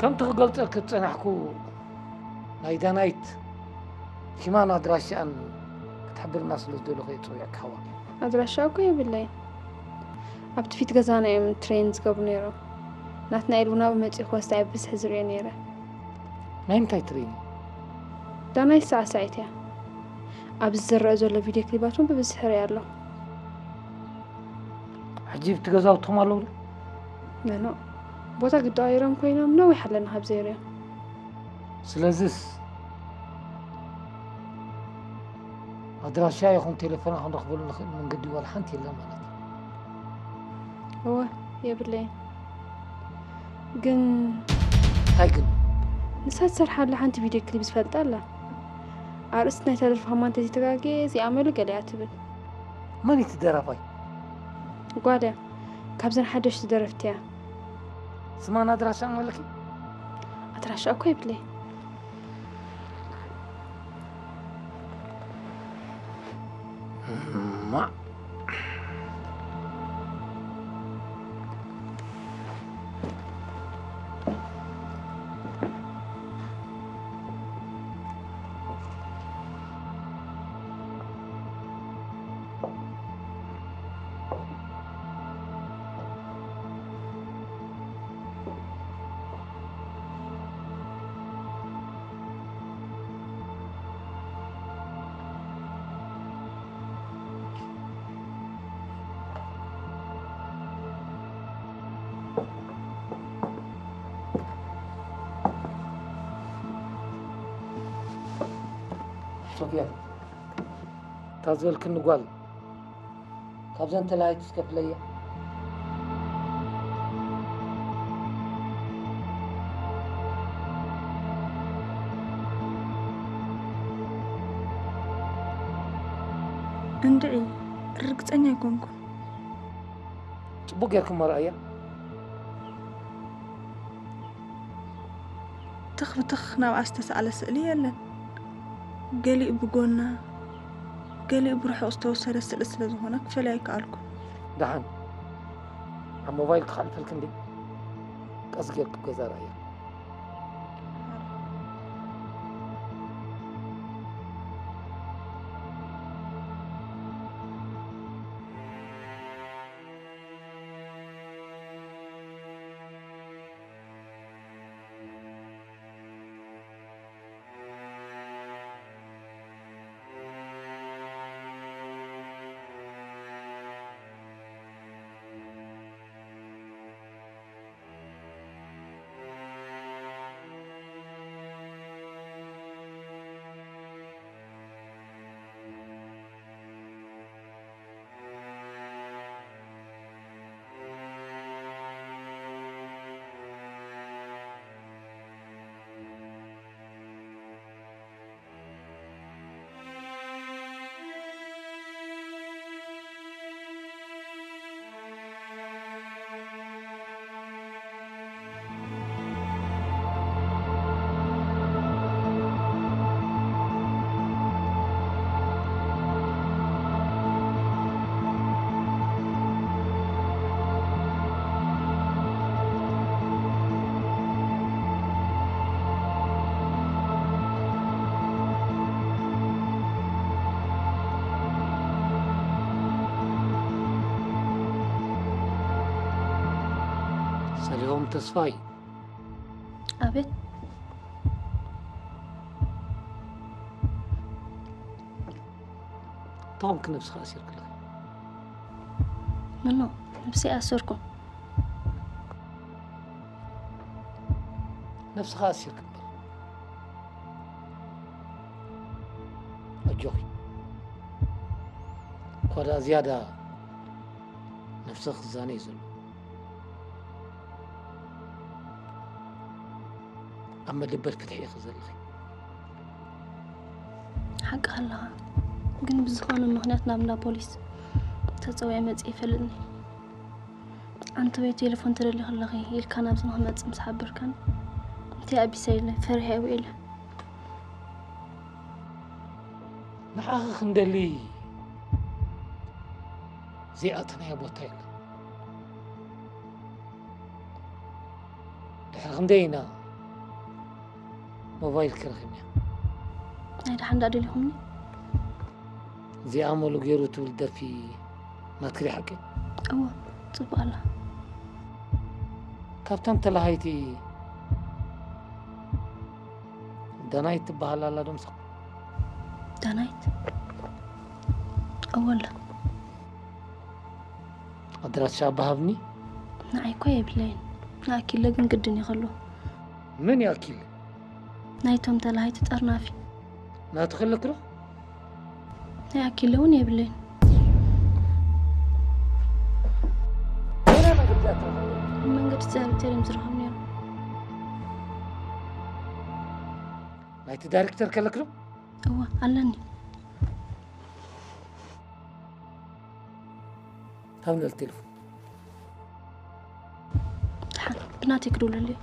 ከምቲ ክገልጸልኪ ዝጸናሕኩ፣ ናይ ዳናይት ሽማን ኣድራሻኣን ክትሕብርና ስለ ዝደለኹ እየ ጸዊዐኪ፣ ሓዋ። ኣድራሻ እኮ የብለይን። ኣብቲ ፊት ገዛና እዮም ትሬን ዝገብሩ ነይሮም። ናትናኤል እውን ኣብኡ መጺኡ ክወስዳ እየ ብብዝሒ ዝርእዮ ነይረ። ናይ ምንታይ ትሬን? ዳናይት ሳዕሳዒት እያ። ኣብዚ ዝረአ ዘሎ ቪድዮ ክሊባት እውን ብብዝሒ እርእያ ኣለኹ። ሕጂ ኣብቲ ገዛውትኹም ኣለዉ ዶ? መኖ፣ ቦታ ግዲ ቀይሮም ኮይኖም ነዊሕ ኣለና ካብ ዘይርእዮም። ስለዚስ ኣድራሻ ይኹን ቴሌፎና ክንረኽበሉ ንኽእል መንገዲ ዋላ ሓንቲ የለን ማለት እዩ። እወ፣ የብለይን። ግን እንታይ ግን? ንሳ ትሰርሓላ ሓንቲ ቪድዮ ክሊፕ ዝፈልጣ ኣላ። ኣርእስቲ ናይታ ደርፊ ከማን እንተዘይተጋግየ እዚኣ መሉ ገለ እያ ትብል። መን እዩ እቲ ደራፋይ? ጓል እያ። ካብዘን ሓደሽቲ ደረፍቲ እያ። ስማን ኣድራሻን ኣለኪ? ኣድራሻ እኮ የብለይ። ማ ሶፊያ፣ እታ ዝበልክኒ ጓል ካብዘን ተላሃይቲ እስከ ፍለያ። እንድዒ፣ ርግጸኛ ኣይኮንኩን። ጽቡቕ ጌርክሞ ረኣያ። ትኽ ብትኽ ናብኣ ዝተሳእለ ስእሊ የለን። ገሊኡ ብጎና፣ ገሊኡ ብርሑቕ ዝተወሰደ ስእሊ ስለ ዝኾነ ክፈልያ ኣይከኣልኩን። ደሓን፣ ኣብ ሞባይል ክሓልፈልክ እንዴ? ቀስ ጌርክ ገዛ ረኣያ። ሰሊሆም ተስፋይ። ኣቤት። እንታይ ኾንክ ነብስኻ ኣሲርክ ኣለኺ? ምኖ፣ ነብሰይ ኣሰርኩ። ነብስኻ ኣሲርክ እምበር። ኣጆኺ። እኳ ደኣ ዝያዳ ነብስኺ ክዛነ እዩ ዘሎ። ኣብ መደበር ፍትሒ ኢኺ ዘለኺ። ሓቅኻ ኣለኻ፣ ግን ብዝኾነ ምኽንያት ናብ እንዳ ፖሊስ ተጸዊዐ መጺኤ ኣይፈልጥን እየ። ኣንተ ወይ ቴሌፎን ተደሊኺ ኣለኺ ኢልካ ናብዚ ንኽመጽእ ምስ ሓበርካኒ፣ እንታይ ኣቢሰ ኢለ ፈሪሐ እየ ውዒለ። ንዓኺ ክንደሊ ዘይኣተናዮ ቦታ የለን። ድሕሪ ክንደይ ኢና ሞባይልኪ ረኺብናያ? ናይ ደሓን ደኣ ደሊኹምኒ? እዚኣ ሙሉ ገይሩ ትብል ደርፊ ናትኪ ድያ ሓቂ? እወ፣ ጽቡቕ ኣላ። ካብተን ተላሃይቲ ዳናይት ትበሃል ኣላ ዶ ምሳኹም? ዳናይት? እወ ኣላ። ኣድራሻ እባ ሃብኒ። ንዓይ እኮ የብለይን። ንኣኪለ ግን ግድን እዩ ክህልዎ። መን እዩ ኣኪለ? ናይቶም ተላሃይቲ ጠርናፊ። ናቱ ከለኪ ዶ? ናይ ኣኪለ እውን የብለይን። በየናይ መንገዲ እያ ትረኽቦ? ኣብ መንገዲ ዳይሬክተር እዮም ዝረኸቡ ነይሮም። ናይቲ ዳይሬክተር ከለኪ ዶ? እወ፣ ኣለኒ። ሃብኒ ቴሌፎን። ደሓን። ብናተይ ክድውለሉ እየ።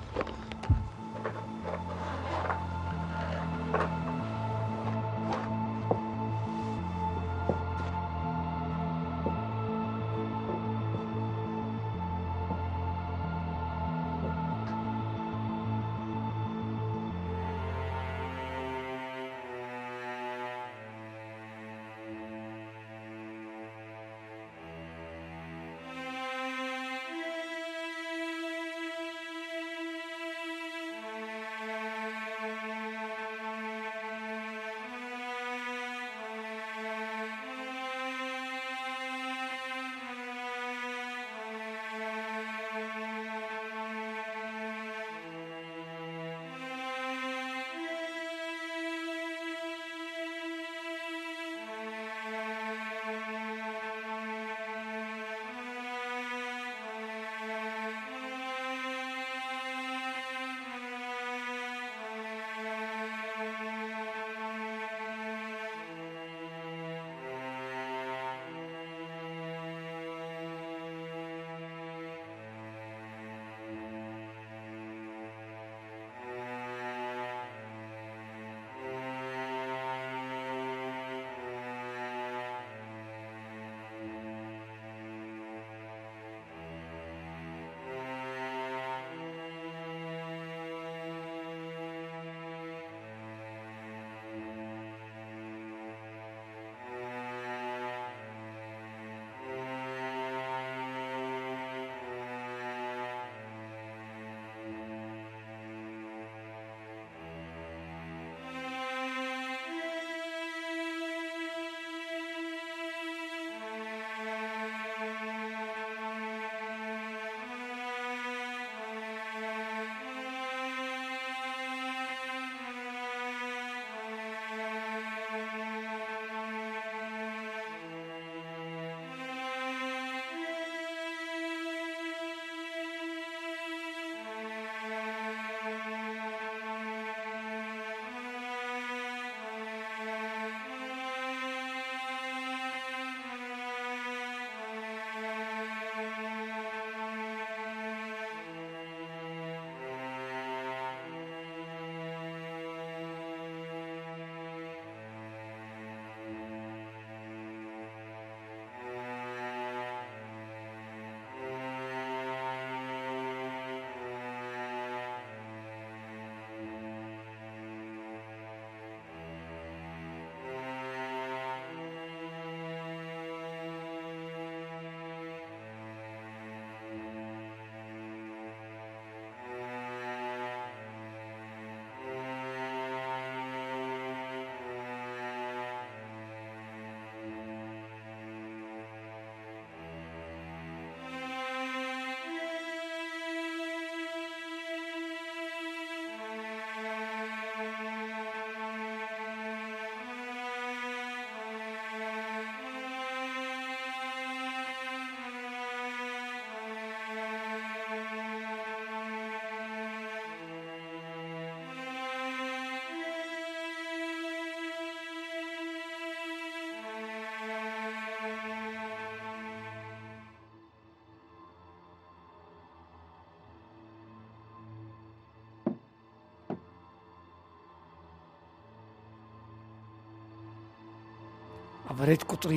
ኣብ ሬት ቁጽሪ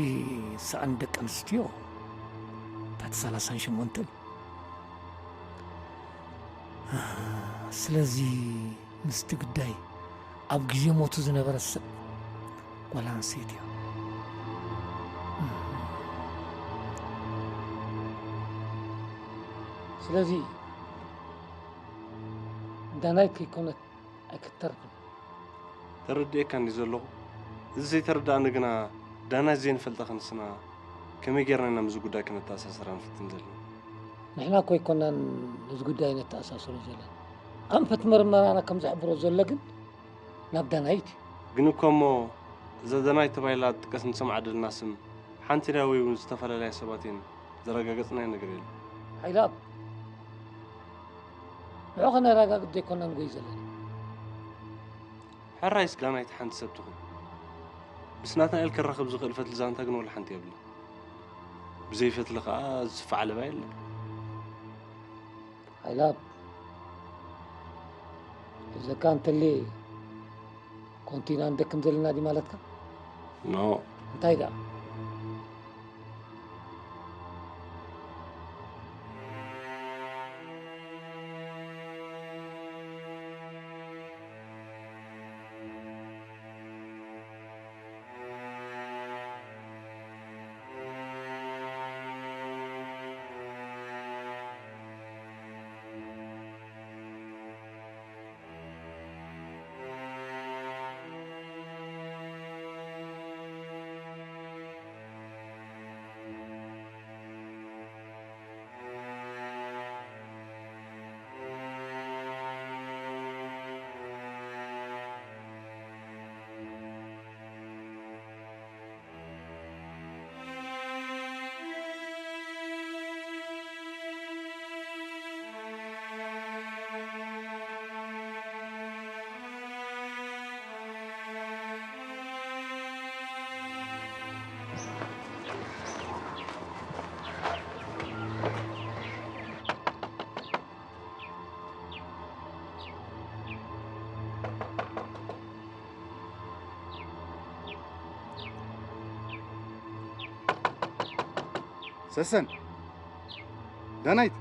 ዝሰኣን ደቂ ኣንስትዮ እታ ሰላሳን ሸሞንተን። ስለዚ ምስቲ ግዳይ ኣብ ግዜ ሞቱ ዝነበረ ሰብ ጓል ኣንስተይቲ እያ። ስለዚ ዳናይት ከይኮነት ኣይክትተርፍን። ተረዲኤካ እንዲ ዘለኹ፣ እዚ ዘይተረዳእኒ ግና ዳናይት ዘይንፈልጣ ክንስና ከመይ ጌርና ኢና ምስዚ ጉዳይ ክነተኣሳስራ ንፍትን ዘለና? ንሕና እኮ ኣይኮናን ነዚ ጉዳይ ነተኣሳስሮ ዘለና። ኣንፈት መርመራና ከም ዝሕብሮ ዘሎ ግን ናብ ዳናይት እዩ። ግን እኮ እሞ እዛ ዳናይት ተባሂላ ትጥቀስ ንሰምዓ ዘለና ስም ሓንቲ ድያ ወይ እውን ዝተፈላለያ ሰባት እየን ዘረጋገጽናዮ ነገር የለን። ሓይላብ፣ ንዑ ከነረጋግጽ ዘይኮና ንጎይ ዘለና። ሕራይስ ዳናይት ሓንቲ ሰብ ትኹን። ምስ ናትናኤል ክራኸብ ዝኽእል ፈትሊ ዛንታ ግን ወላ ሓንቲ የብልን። ብዘይ ፈትሊ ከኣ ዝስፋዕ ለባ የለን። ሓይላብ፣ እዘካ እንተሌ ኮንቲና ንደክም ዘለና ዲ ማለትካ? ኖ እንታይ ደኣ? ሰሰን ዳናይት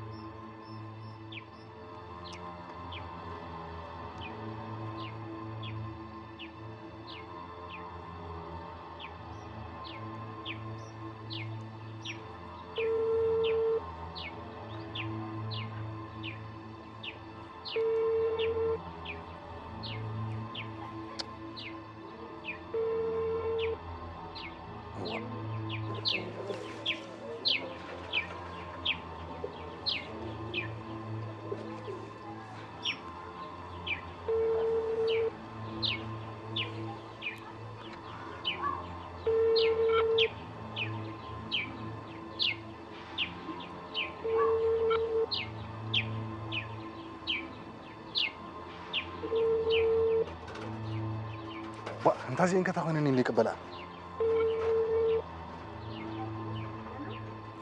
ዋ እንታ እዚአን ከታ ኮይነን ኢለ ይቅበላ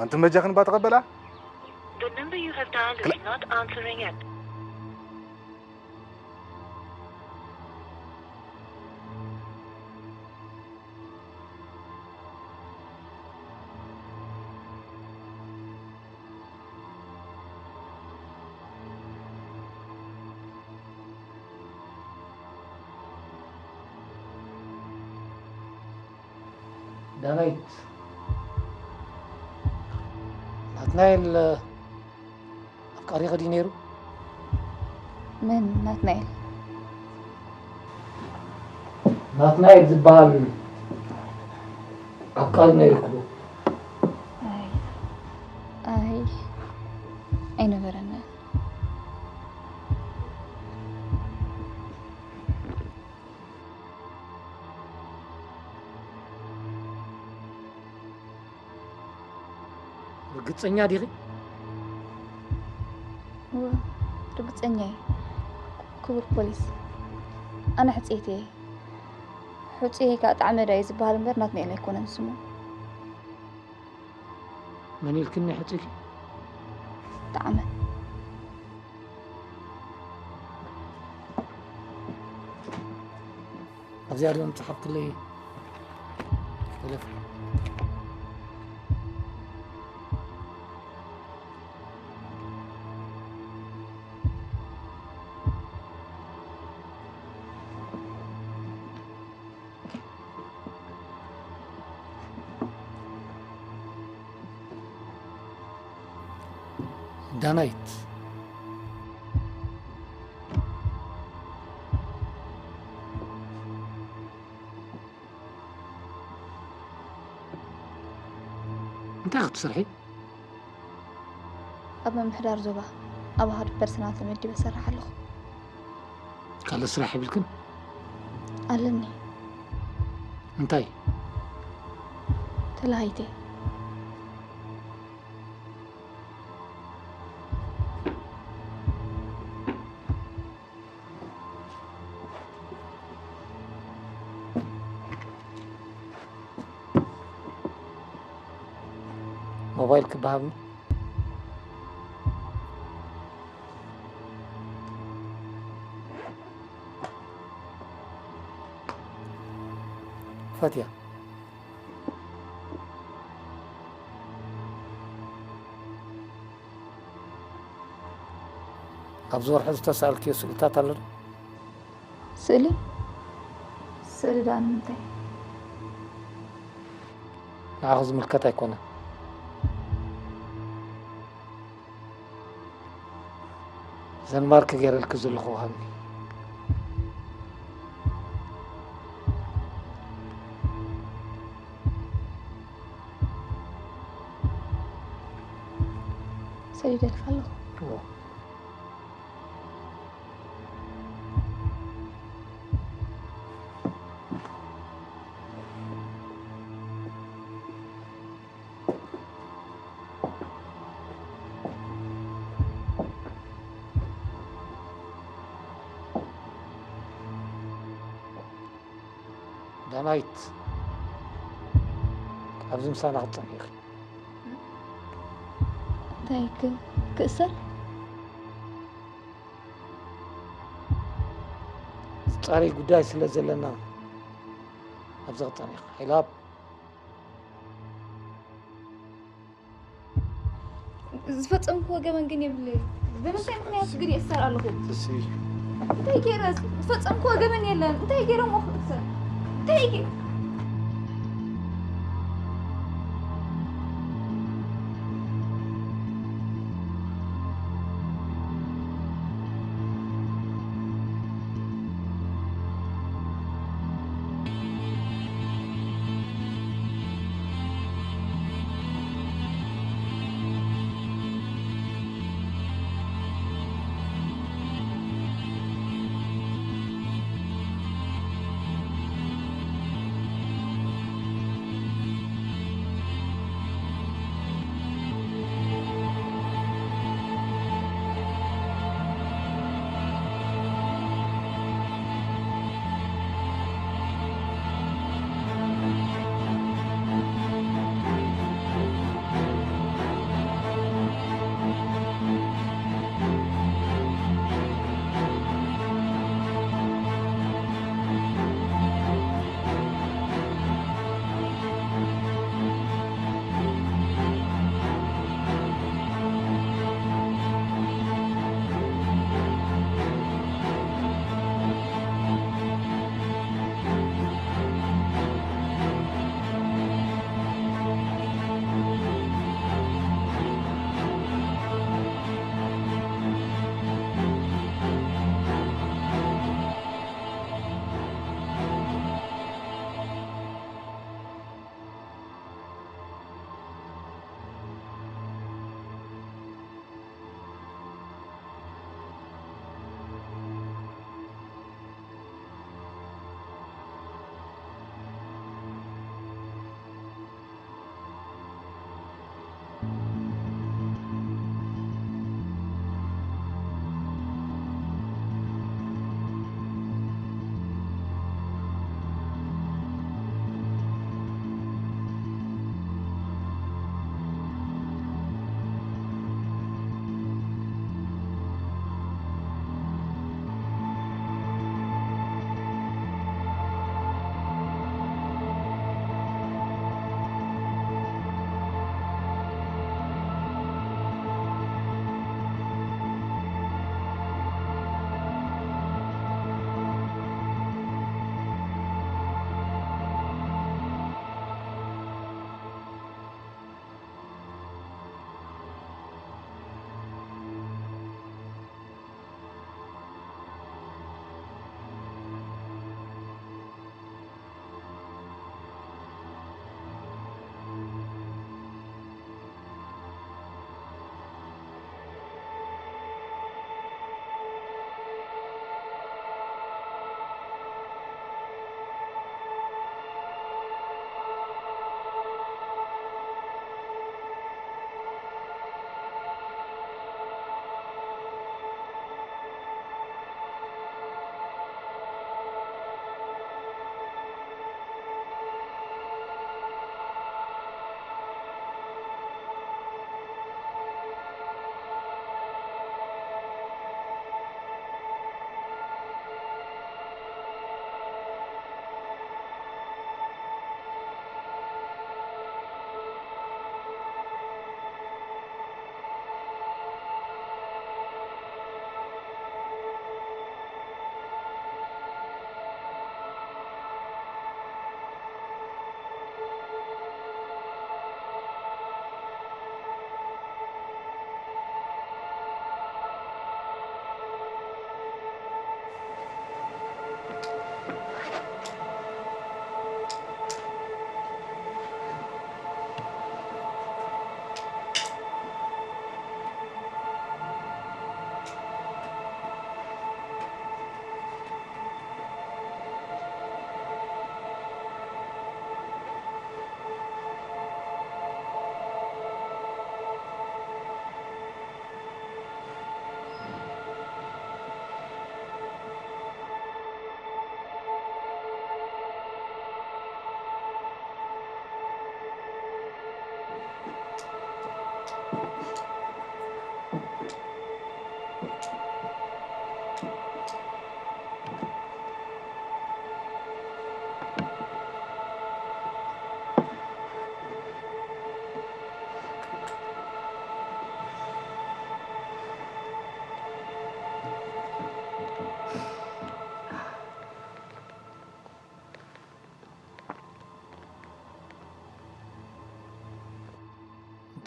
ኣንቱም በጃኽን ባ ተቐበላ The number you have dialed is not answering at ዳናይት ናትናኤል ኣፍቃሪኺ ድዩ ነይሩ? መን ናትናኤል? ናትናኤል ዝበሃል ኣፍቃሪ ነይሩኪ ዶ? ኣይ ኣይ ኣይነበረና። ርግፀኛ ዲኺ? እወ ርግፀኛ እየ ክቡር ፖሊስ። ኣነ ሕፅየት እየ። ሕፁየይ ከዓ ጣዕመ ዶ እዩ ዝበሃል እምበር ናትናኤል ኣይኮነን ስሙ። መን ኢልክኒ ሕፅይኪ? ጣዕመ። ኣብዚኣ ዶ ምፅሓፍክለይ ቴሌፎን? ዳናይት። እንታይ ክትሰርሒ? ኣብ ምምሕዳር ዞባ ኣብ ኣሃዱ ፐርሰናል ተመዲበ እሰርሕ ኣለኹ። ካልእ ስራሕ የብልክን? ኣለኒ። እንታይ? ተላሃይቲ። ሞባይል ክበሃብኒ? ፈትያ፣ ኣብዚ ወርሒ ዝተሳእልክዮ ስእልታት ኣሎ ዶ? ስእሊ? ስእሊ ደኣ ንምንታይ? ንዓኺ ዝምልከት ኣይኮነን። እዘን ማርክ ገይረልኪ ዘለኹ ሃብኒ። ሰዲደልካ ኣለኹ። እዎ። ዳናይት፣ ኣብዚ ምሳና ክትጸንሒ ኢኺ። እንታይ ክ-፣ ክእሰር? ጻሪ ጉዳይ ስለ ዘለና ኣብዚ ክትጸንሒ ኢኺ። ሄላብ። ዝፈጸምክዎ ገበን ግን የብለይ። ብምንታይ ምኽንያት ግን ይእሰር ኣለኹ? እሺ። እንታይ ገይረ? ዝፈጸምክዎ ገበን የለን። እንታይ ገይረ እሞ ክእሰር? እንታይ ገ-፣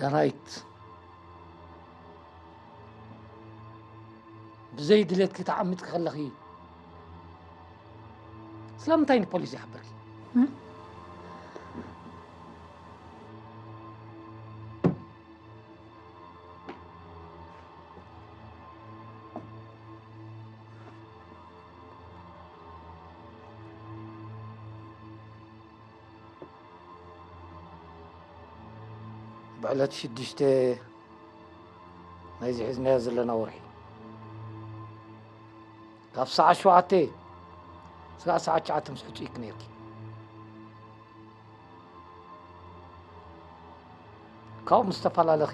ዳናይት፣ ብዘይ ድሌትኪ ተዓሚጽኪ ከለኺ ስለምንታይ ንፖሊስ ይሓበርኪ? ብዕለት ሽዱሽተ ናይዚ ሒዝናዮ ዘለና ወርሒ ካብ ሰዓት ሸውዓተ ስጋዕ ሰዓት ትሽዓተ ምስ ሕጹይኪ ነይርኪ። ካብኡ ምስ ተፈላለኺ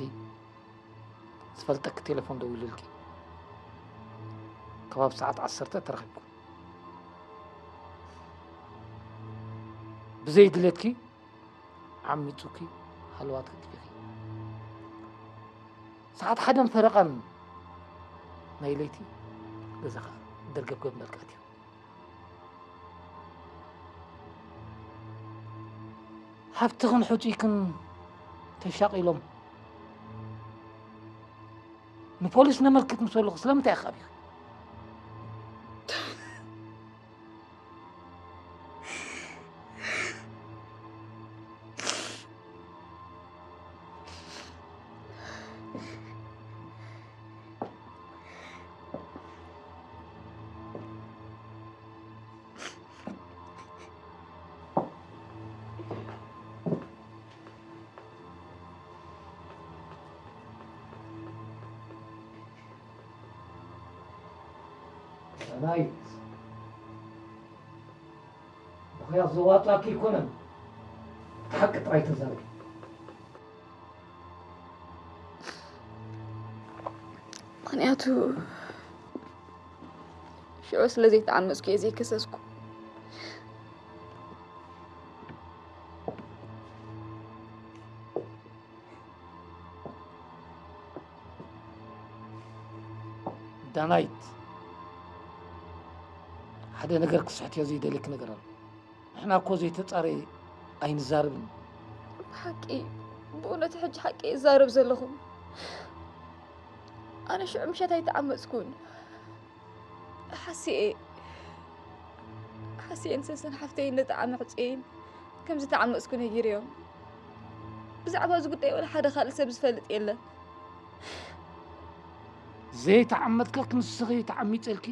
ዝፈልጠኪ ቴሌፎን ደዊሉልኪ። ከባቢ ሰዓት ዓሰርተ ተረኺብኩም። ብዘይ ድሌትኪ ዓሚጹኪ ሃለዋት ክትልኢኺ። ሰዓት ሓደን ፈረቓን ናይ ለይቲ ገዛኻ ደርገብገብ እንዳልካ ኣትዩ። ሃብትኽን ሕጹይክን ተሻቒሎም ንፖሊስ ነመልክት ምስ በሉኺ ስለምንታይ ኢኺ ኣቢኺ? ዳናይት፣ ምኽንያት ዘዋጣኪ ኣይኮነን። እቲ ሓቂ ጥራይ ተዛረቢ። ምኽንያቱ ሽዑ ስለ ዘይተዓመጽኩ እየ ዘይከሰስኩ። ዳናይት፣ ሓደ ነገር ክስሕትዮ ዘይደልየኪ ነገር ኣሎ። ንሕና እኮ ዘይተጻረየ ኣይንዛረብን። ብሓቂ፣ ብእውነት ሕጂ ሓቂ እዛረብ ዘለኹ። ኣነ ሽዑ ምሸት ኣይተዓመጽኩን። ሓሲኤ፣ ሓሲኤን ሰሰን ሓፍተይን ነቲ ዓመጽ እየን ከም ዝተዓመጽኩ ነጊረዮም። ብዛዕባ እዚ ጉዳይ ወላ ሓደ ካልእ ሰብ ዝፈልጥ የለን። ዘይተዓመጽኪ ንስኺ ተዓሚጸ ኢልኪ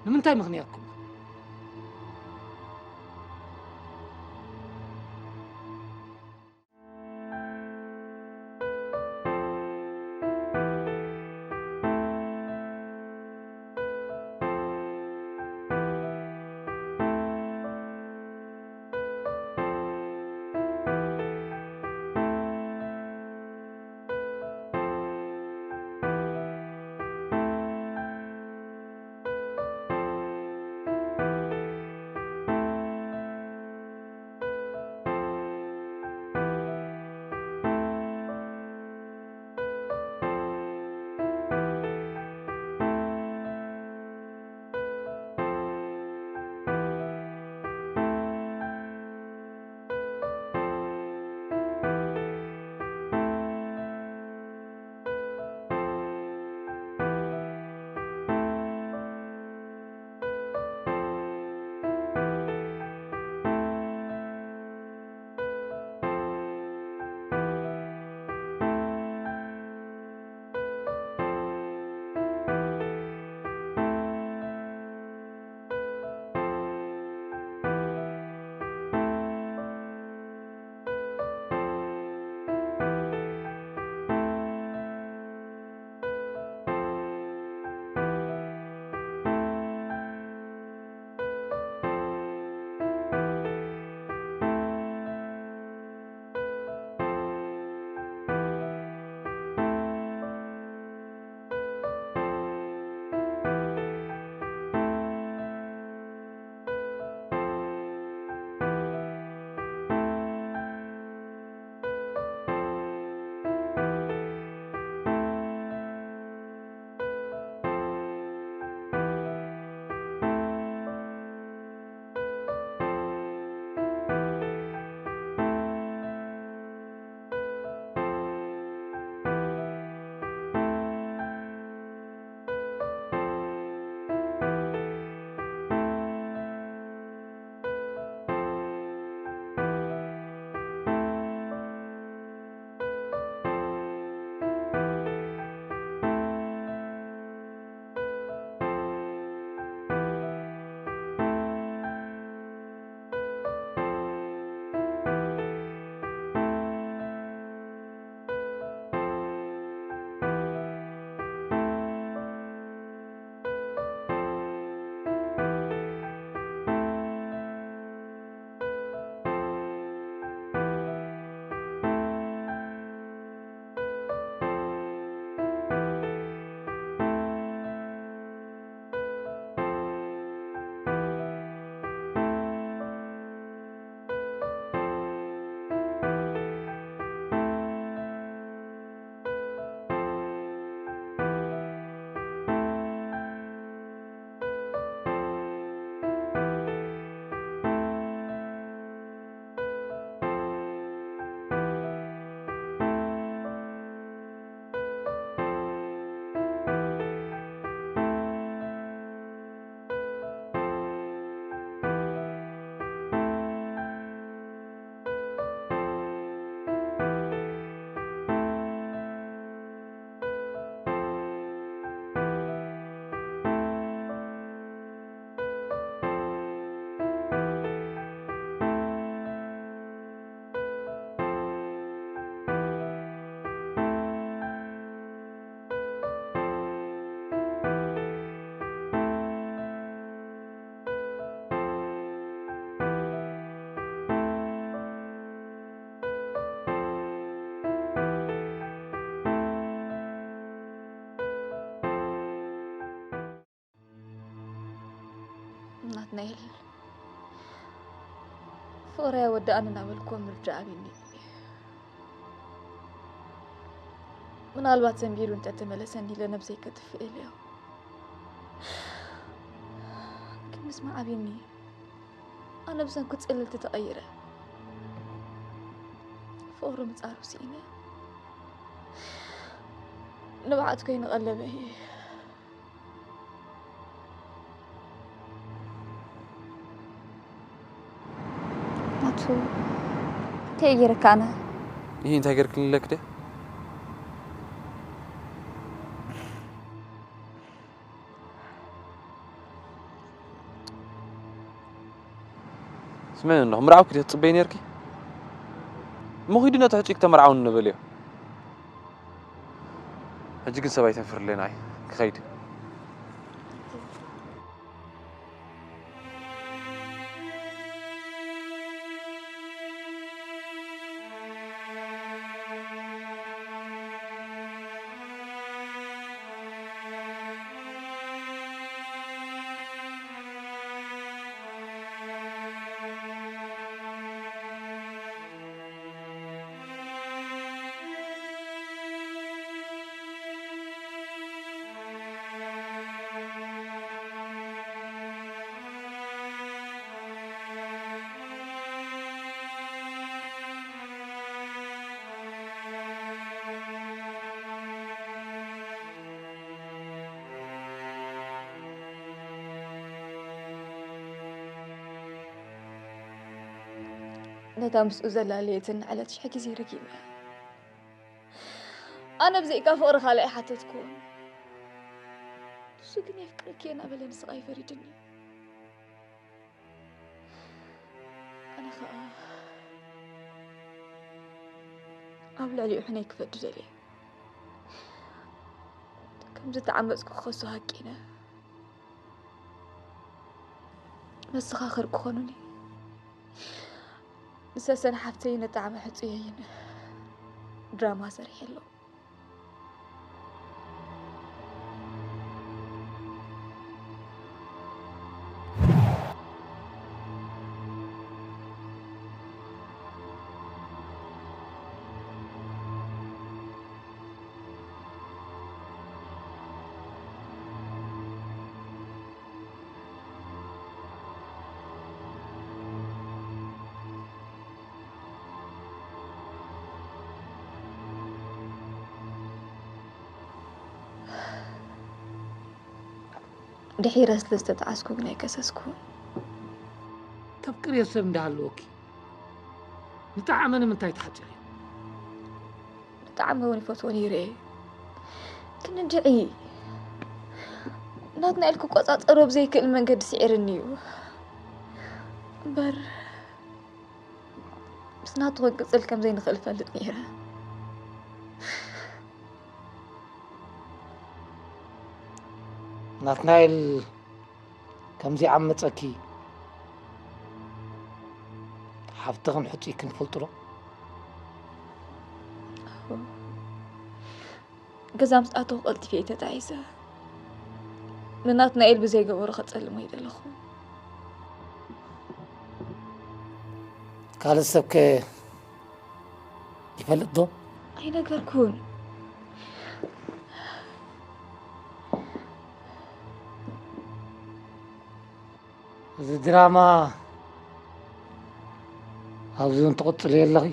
ንምንታይ ምኽንያት ኮንኪ? ናይል፣ ፍቕረይ ኣይወዳእን እናበልኩ ምርጫ ኣብኒ። ምናልባት ዘንቢሉ እንተተመለሰኒ ኢለ ነብሰይ ከጥፍእ ኢለዮ። ግን ምስማዕ ኣብኒ። ኣነ ብሰንኩ ጽልልቲ ተቐይረ። ፍቕሪ ምጻሩ ስኢነ። ንብዓት ኮይኑ ቀለበይ። ናቱ፣ እንታይ ገይረካ ኣነ? ይህ እንታይ ገይርክኒ ኢለክ ድየ? ስመ እንዶ ምርዓው ክትጽበይ ነርኪ? ምኺዱ ነቲ ሕጹይ ክተመርዓውኒ ንበልዮ። ሕጂ ግን ሰብ ኣይተንፍርለይ ንዓይ ክኸይድ። ነታ ምስኡ ዘላ ለይትን ዕለት ሽሕ ግዜ ረጊመያ። ኣነ ብዘይካ ፍቕሪ ካልእ ኣይሓተትኩን። ንሱ ግን የፍቅረኪ እየ እናበለ ንስቓይ ፈሪድኒ። ኣነ ኸኣ ኣብ ልዕሊኡ ሕነይ ክፈዲ ደልየ። ከም ዝተዓመጽኩ ክኸሶ ሃቂነ። መሰኻኽር ክኾኑኒ። ንሰሰን ሓፍተይ ነጣዕመ ሕጹየይን ድራማ ሰሪሐ ኣሎ። ድሒረ ስለ ዝተጣዓስኩ ግን ኣይከሰስኩን። ተፍቅርዮ ሰብ እንዳሃለወኪ ንጣዕመ ንምንታይ ትሓጽሪ? ንጣዕመ እውን ይፈትዎ ነይረ እየ። ግን እንድዒ ናትናኤል ክቆጻጸሮ ብዘይክእል መንገዲ ስዒርኒ እዩ። እምበር ምስ ናቱ ክንቅጽል ከም ዘይንኽእል እፈልጥ ነይረ። ናትናኤል ከም ዘይዓመጸኪ ሓፍትኽን ሕጹይክን ትፈልጡ ዶ? ኣዎ። ገዛ ምስ ኣተኹ ቀልጢፈ እየ ተጣዒሰ። ንናትናኤል ብዘይገበሮ ከጸልሞ ኣይደለኹ። ካልእ ሰብከ ይፈልጥ ዶ? ኣይነገርኩን። እዚ ድራማ ኣብዚ እውን ትቕጽልዮ ኣለኺ?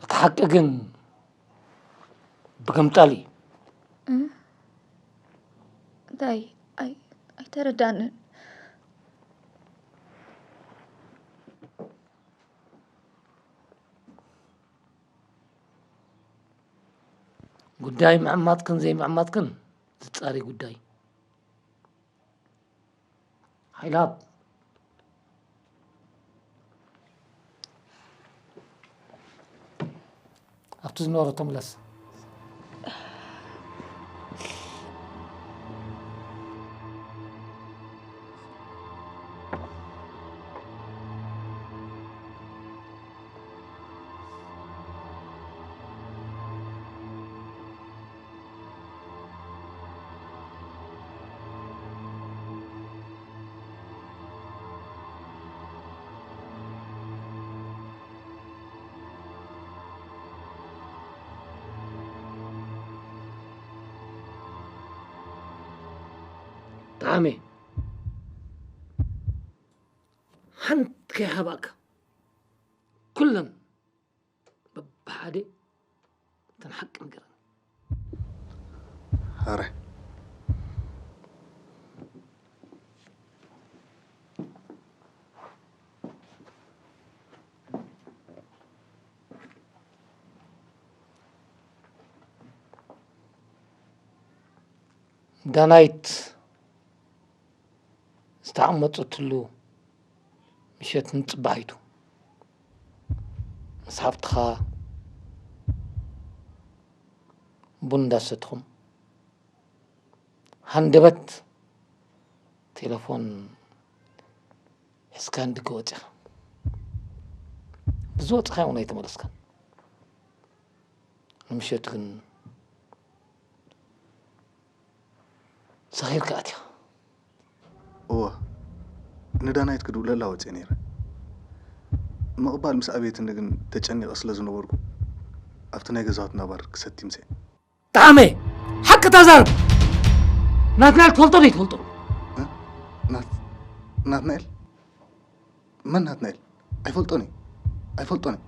እቲ ሓቂ ግን ብገምጣል እዩ። እ? እንታይ? ኣይ-፣ ኣይተረዳንን። ጉዳይ ምዕማጽክን ዘይምዕማጽክን ዝጻረይ ጉዳይ። ሓይላት፣ ኣብቲ ዝነበሮ ተመለስ። ጣዕመ ሓንቲ ከይሃባእካ ኩለን በብሓደ እተን ሓቂ ንገረኒ። ኣረ ዳናይት ዝተቐመጠትሉ ምሸት ንጽባሒቱ ምስ ሓፍትኻ ቡን እንዳሰትኹም ሃንደበት ቴሌፎን ሒዝካ ንድገ ወጺኻ ብዝወጽኻዮ እውን ኣይተመለስካን። ንምሸት ግን ሰኺርካ ኣትኻ። እወ፣ ንዳናይት ክድውለላ ወጺኤ ነይረ። ምቕባል ምስ ኣበየትኒ ግን ተጨኒቐ ስለ ዝነበርኩ ኣብቲ ናይ ገዛውትና ባር ክሰቲ ምሰ ጣዕመ ሓቂ ተዛረብ። ናትናኤል ትፈልጦ ዶ ይትፈልጦ? ናትናኤል? መን ናትናኤል? ኣይፈልጦን እየ። ኣይፈልጦን እየ።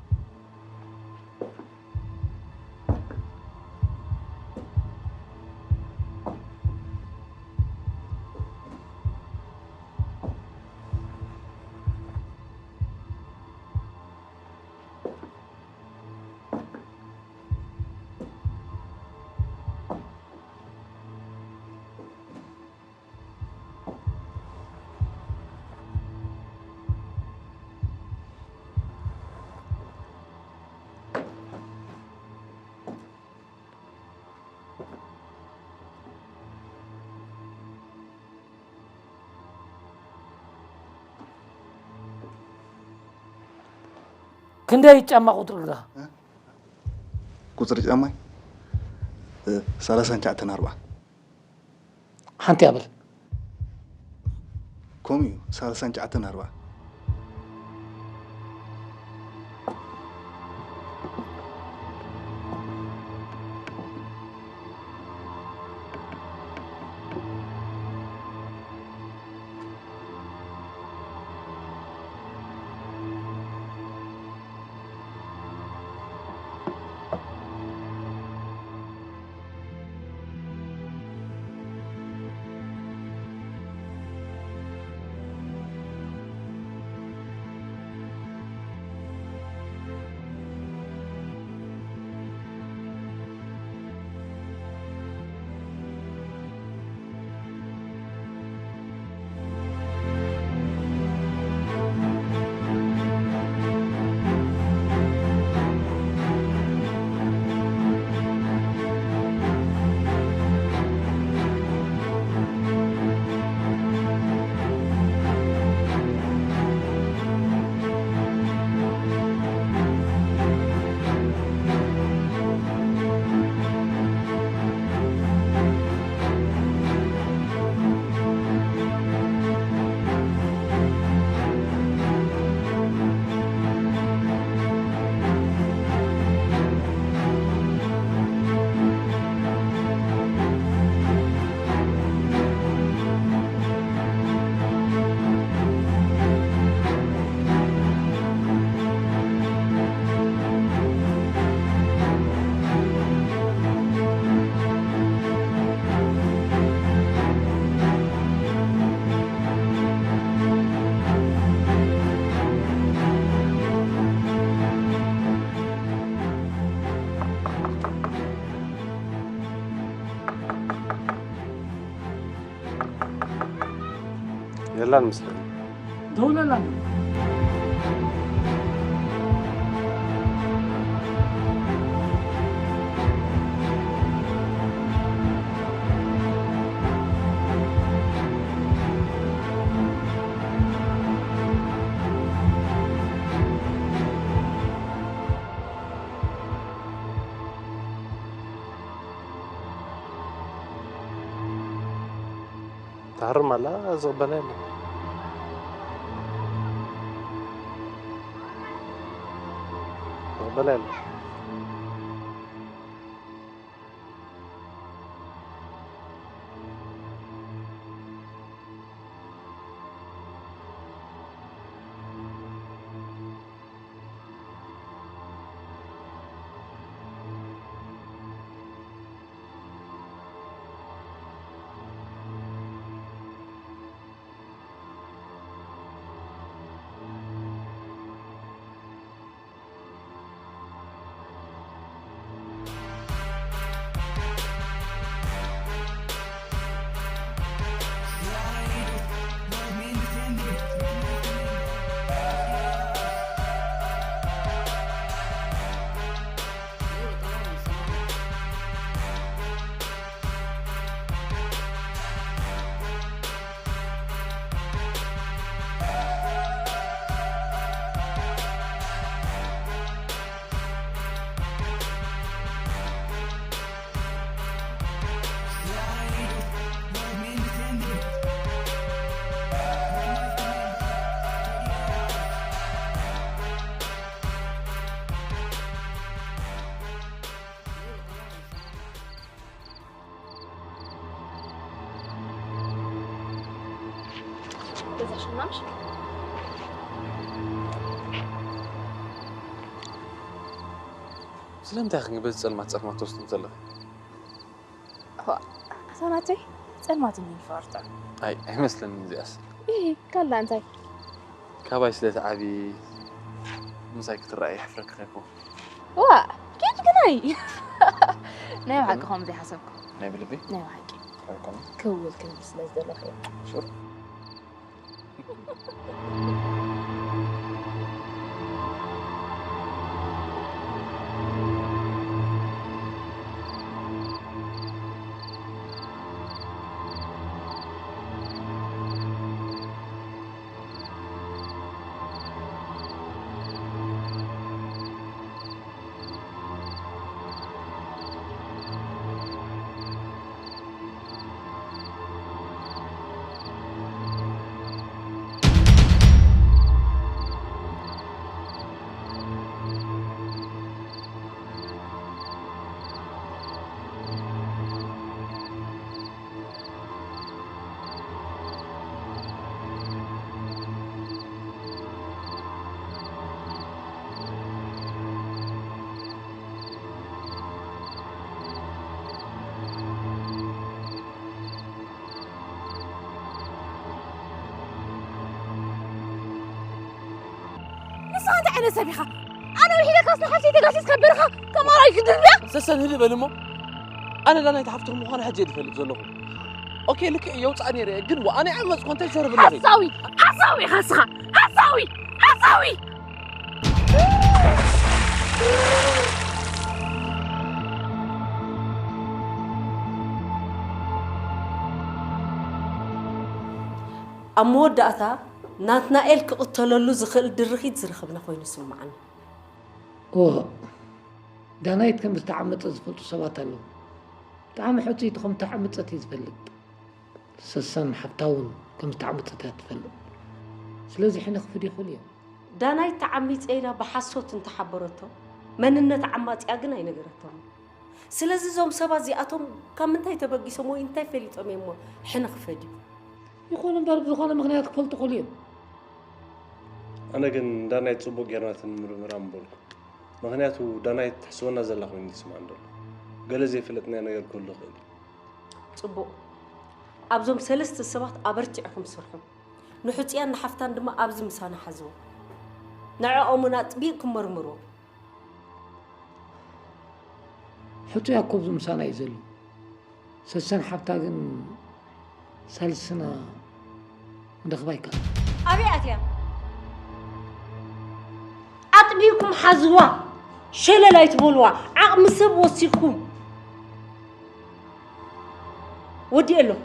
ክንደይ ጫማ ቁፅሪ እግርኻ? ቁፅሪ ጫማይ ሰላሳን ትሽዓተን ኣርባዓ። ሓንቲ እያ በል። ከምኡ እዩ ሰላሳን ትሽዓተን ኣርባዓ። የላን መስለኒ። ደውለላ። ትሃርም ኣላ፣ ዝቕበላ የለን። ዝቕበላ የለን። ምሽ ስለምንታይ ኢኺ በዚ ጸልማት ጸልማት ትወስድኒ ዘለኺ? እዋ፣ ኣታ ናተይ ጸልማት እኒን ፈርታ። ኣይ ኣይመስለንን እዚኣስ። እ፣ ካላ እንታይ? ካባይ ስለ ትዓቢ ምሳይ ክትረኣይ ይሕፍረኪ ኸይኮ። ዋ፣ ኪድ ግናይ። ናይ ብሓቂ ከምኡ ዘይሓሰብኩ። ናይ ብልቢ? ናይ ብሓቂ። ኣይኮነ? ክውል ክንብል ስለ ዝደለኹ። ሹር? ንስኻ እንታይ ዓይነት ሰብ ኢኻ? ኣነ ውሒደካስ ንሓፍተይ ተጋሲስካ በረኻ ከም ኣራዊት ክትድርብያ? ሰሰን ህድእ በል እሞ። ኣነ ዳናይት ሓፍትኹም ምዃነ ሕጂ እየ ዝፈልጥ ዘለኹ። ኦኬ፣ ልክዕ እየ፣ ውፃእ ነይረ እየ፣ ግን ኣነ ይዓመፅኩ፣ እንታይ ትዛረቢ ኣለኺ? ሓሳዊ! ሓሳዊ ኢኻ ንስኻ! ሓሳዊ! ሓሳዊ! ኣብ መወዳእታ ናትናኤል ክቕተለሉ ዝኽእል ድርኺት ዝረኸብና ኮይኑ ይስምዓኒ። እወ፣ ዳናይት ከም ዝተዓመጸት ዝፈልጡ ሰባት ኣለዉ። ብጣዕሚ ሕጹይቲ ከም እተዓመጸት እየ ዝፈልጥ። ሰሰን ሓፍታ እውን ከም ዝተዓመጸት እያ ትፈልጥ። ስለዚ ሕነ ክፍድዩ ይኽእሉ እዮም። ዳናይት ተዓሚጸ ኢላ ብሓሶት እንተሓበረቶም፣ መንነት ዓማጺኣ ግን ኣይነገረቶምን። ስለዚ እዞም ሰባት እዚኣቶም ካብ ምንታይ ተበጊሶም ወይ እንታይ ፈሊጦም እዮም እሞ ሕነ ክፈድዩ? ይኹን እምበር ብዝኾነ ምኽንያት ክፈልጡ ይኽእሉ እዮም። ኣነ ግን ዳናይት ጽቡቕ ጌርና ተንምርምራ ምበልኩ። ምኽንያቱ ዳናይት ትሕስወና ዘላ ኮይኑ ይስምዓኒ ዘሎ። ገለ ዘይፈለጥናዮ ነገር ክህሉ ይኽእል እዩ። ጽቡቕ። ኣብዞም ሰለስተ ሰባት ኣበርቲዕኩም ስርሑ። ንሕጹያን ንሓፍታን ድማ ኣብዚ ምሳና ሓዝዎም። ንዕኦም እውን ኣጥቢቕኩም መርምርዎም። ሕጹያ እኮ ኣብዚ ምሳና እዩ ዘሎ። ሰሰን ሓፍታ ግን ሳልስና ክንረኽባ ኣይከኣልናን። ኣበይ ኣትያ? ኣጥቢቕኩም ሓዝዋ። ሸለል ኣይትበልዋ። ዓቕሚ ሰብ ወሲኽኩም። ወዲኤ ኣለኹ።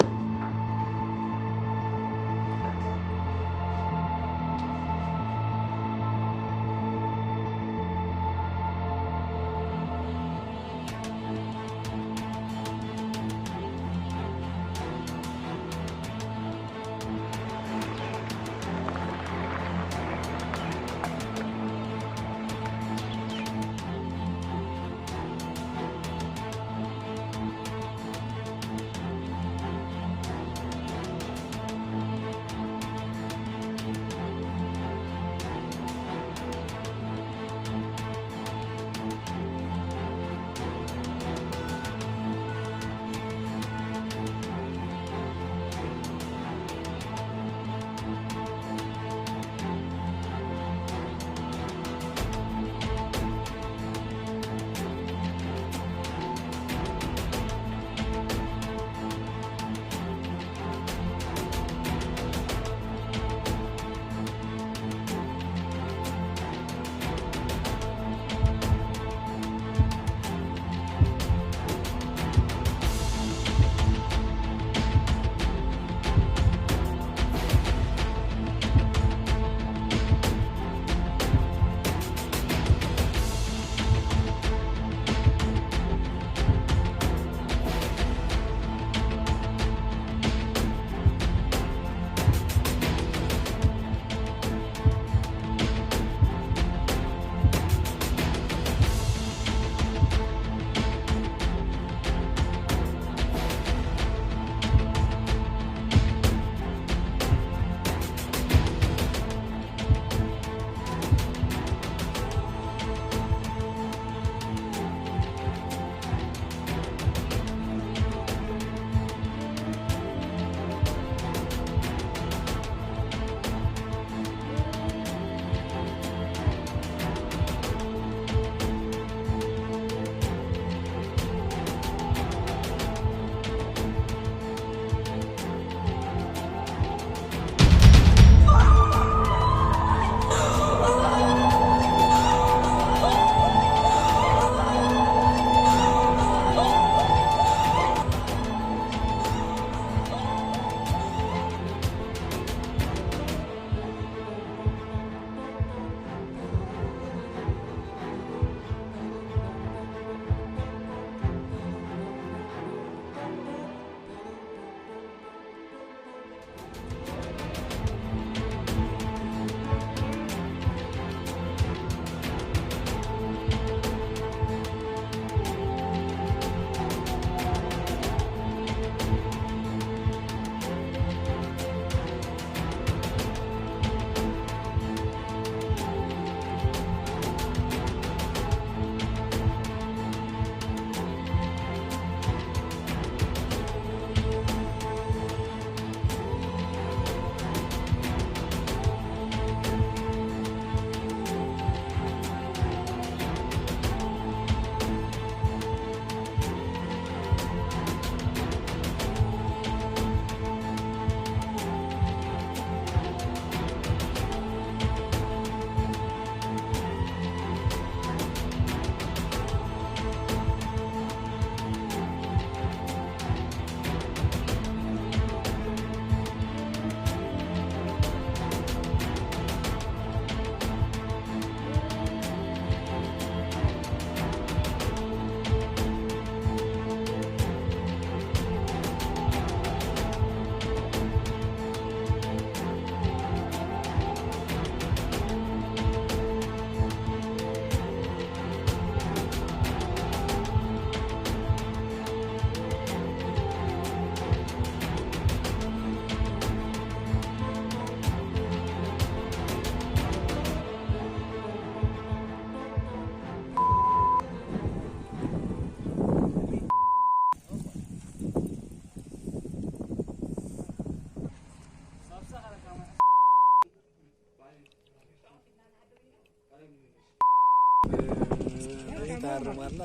ይታረማላ።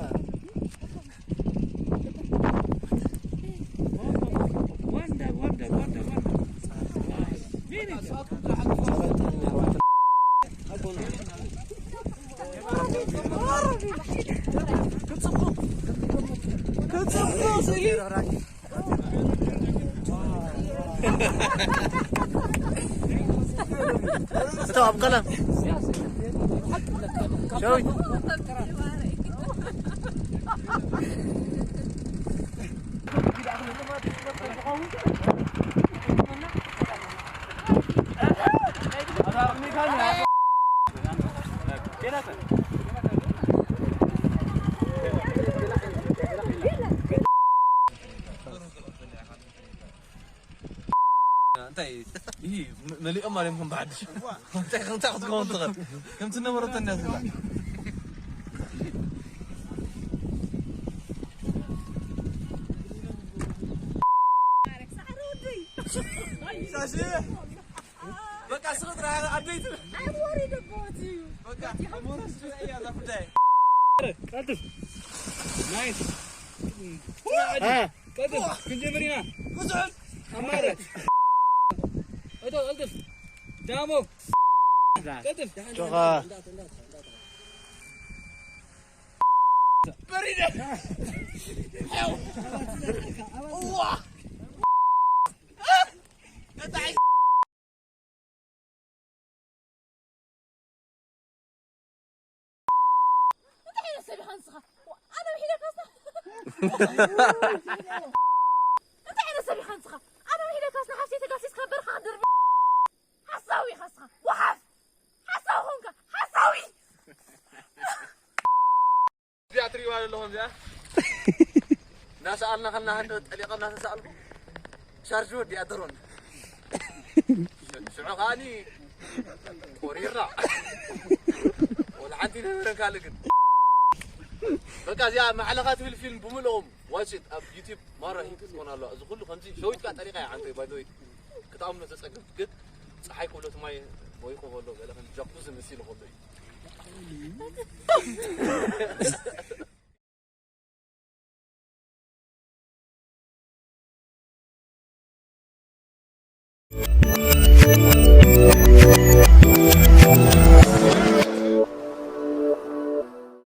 እቶ ኣብ ቀለም ሸዊት። እንታይ እዩ? ይህ መ- መሊኦም ማለት ከም ብሓድሽ እንታይ ከምታ ክትከውን ትኽእል? ከምቲ ነበረቶ እንዲያ ዝላ። በቃ ስቕ ጥራሕ ኣደይ ትብል። በቃ እያ እዛ ጉዳይ። ቀልጥፍ። ናይስ። እ። ቀልጥፍ። ክንጀምር ኢና። ኣማረ። እቶ ቀልጥፍ። ዳሞ። ቀልጥፍ። ጮኻ። በሪደ። እዋ። እንታይ ዓይነት ሰብ ኢኻ ንስኻ? ኣነ ውሒደካ ስና? እንታይ ዓይነት ሰብ ኢኻ ንስኻ? ኣነ ውሒደካ ስና? ሓፍተይ ተጋሲስካ በርኻ ክትድርቢ? ሓሳዊ ኢኻ ንስኻ። ወሓፍ! ሓሳዊ ኾንካ። ሓሳዊ! እዚኣ ትሪእዋ ዘለኹም እዚኣ እናሰኣልና ከለና ሃንደ ጠሊቐ እናተሰኣልኩ ቻርጅ ወዲኣ ድሮን ሽዑ ከዓኒ ቆሪራ ወላ ሓንቲ ነበረን ካልእ ግን በቃ እዚኣ ማዕለኻ ትብል ፊልም ብምልኦም ዋች ኣብ ዩቲብ ማራ ሂት ትኾን ኣለዋ እዚ ኩሉ ከምዚ ሸዊትካ ጠሊቓ እያ ዓንተይ ባይዘወይ ክትኣምኖ ዘጸግም ግን ጸሓይ ክብሎ እቲ ማይ ሞይቑ ከሎ ገለ ከም ጃኩዚ መሲሉ ከሎ እዩ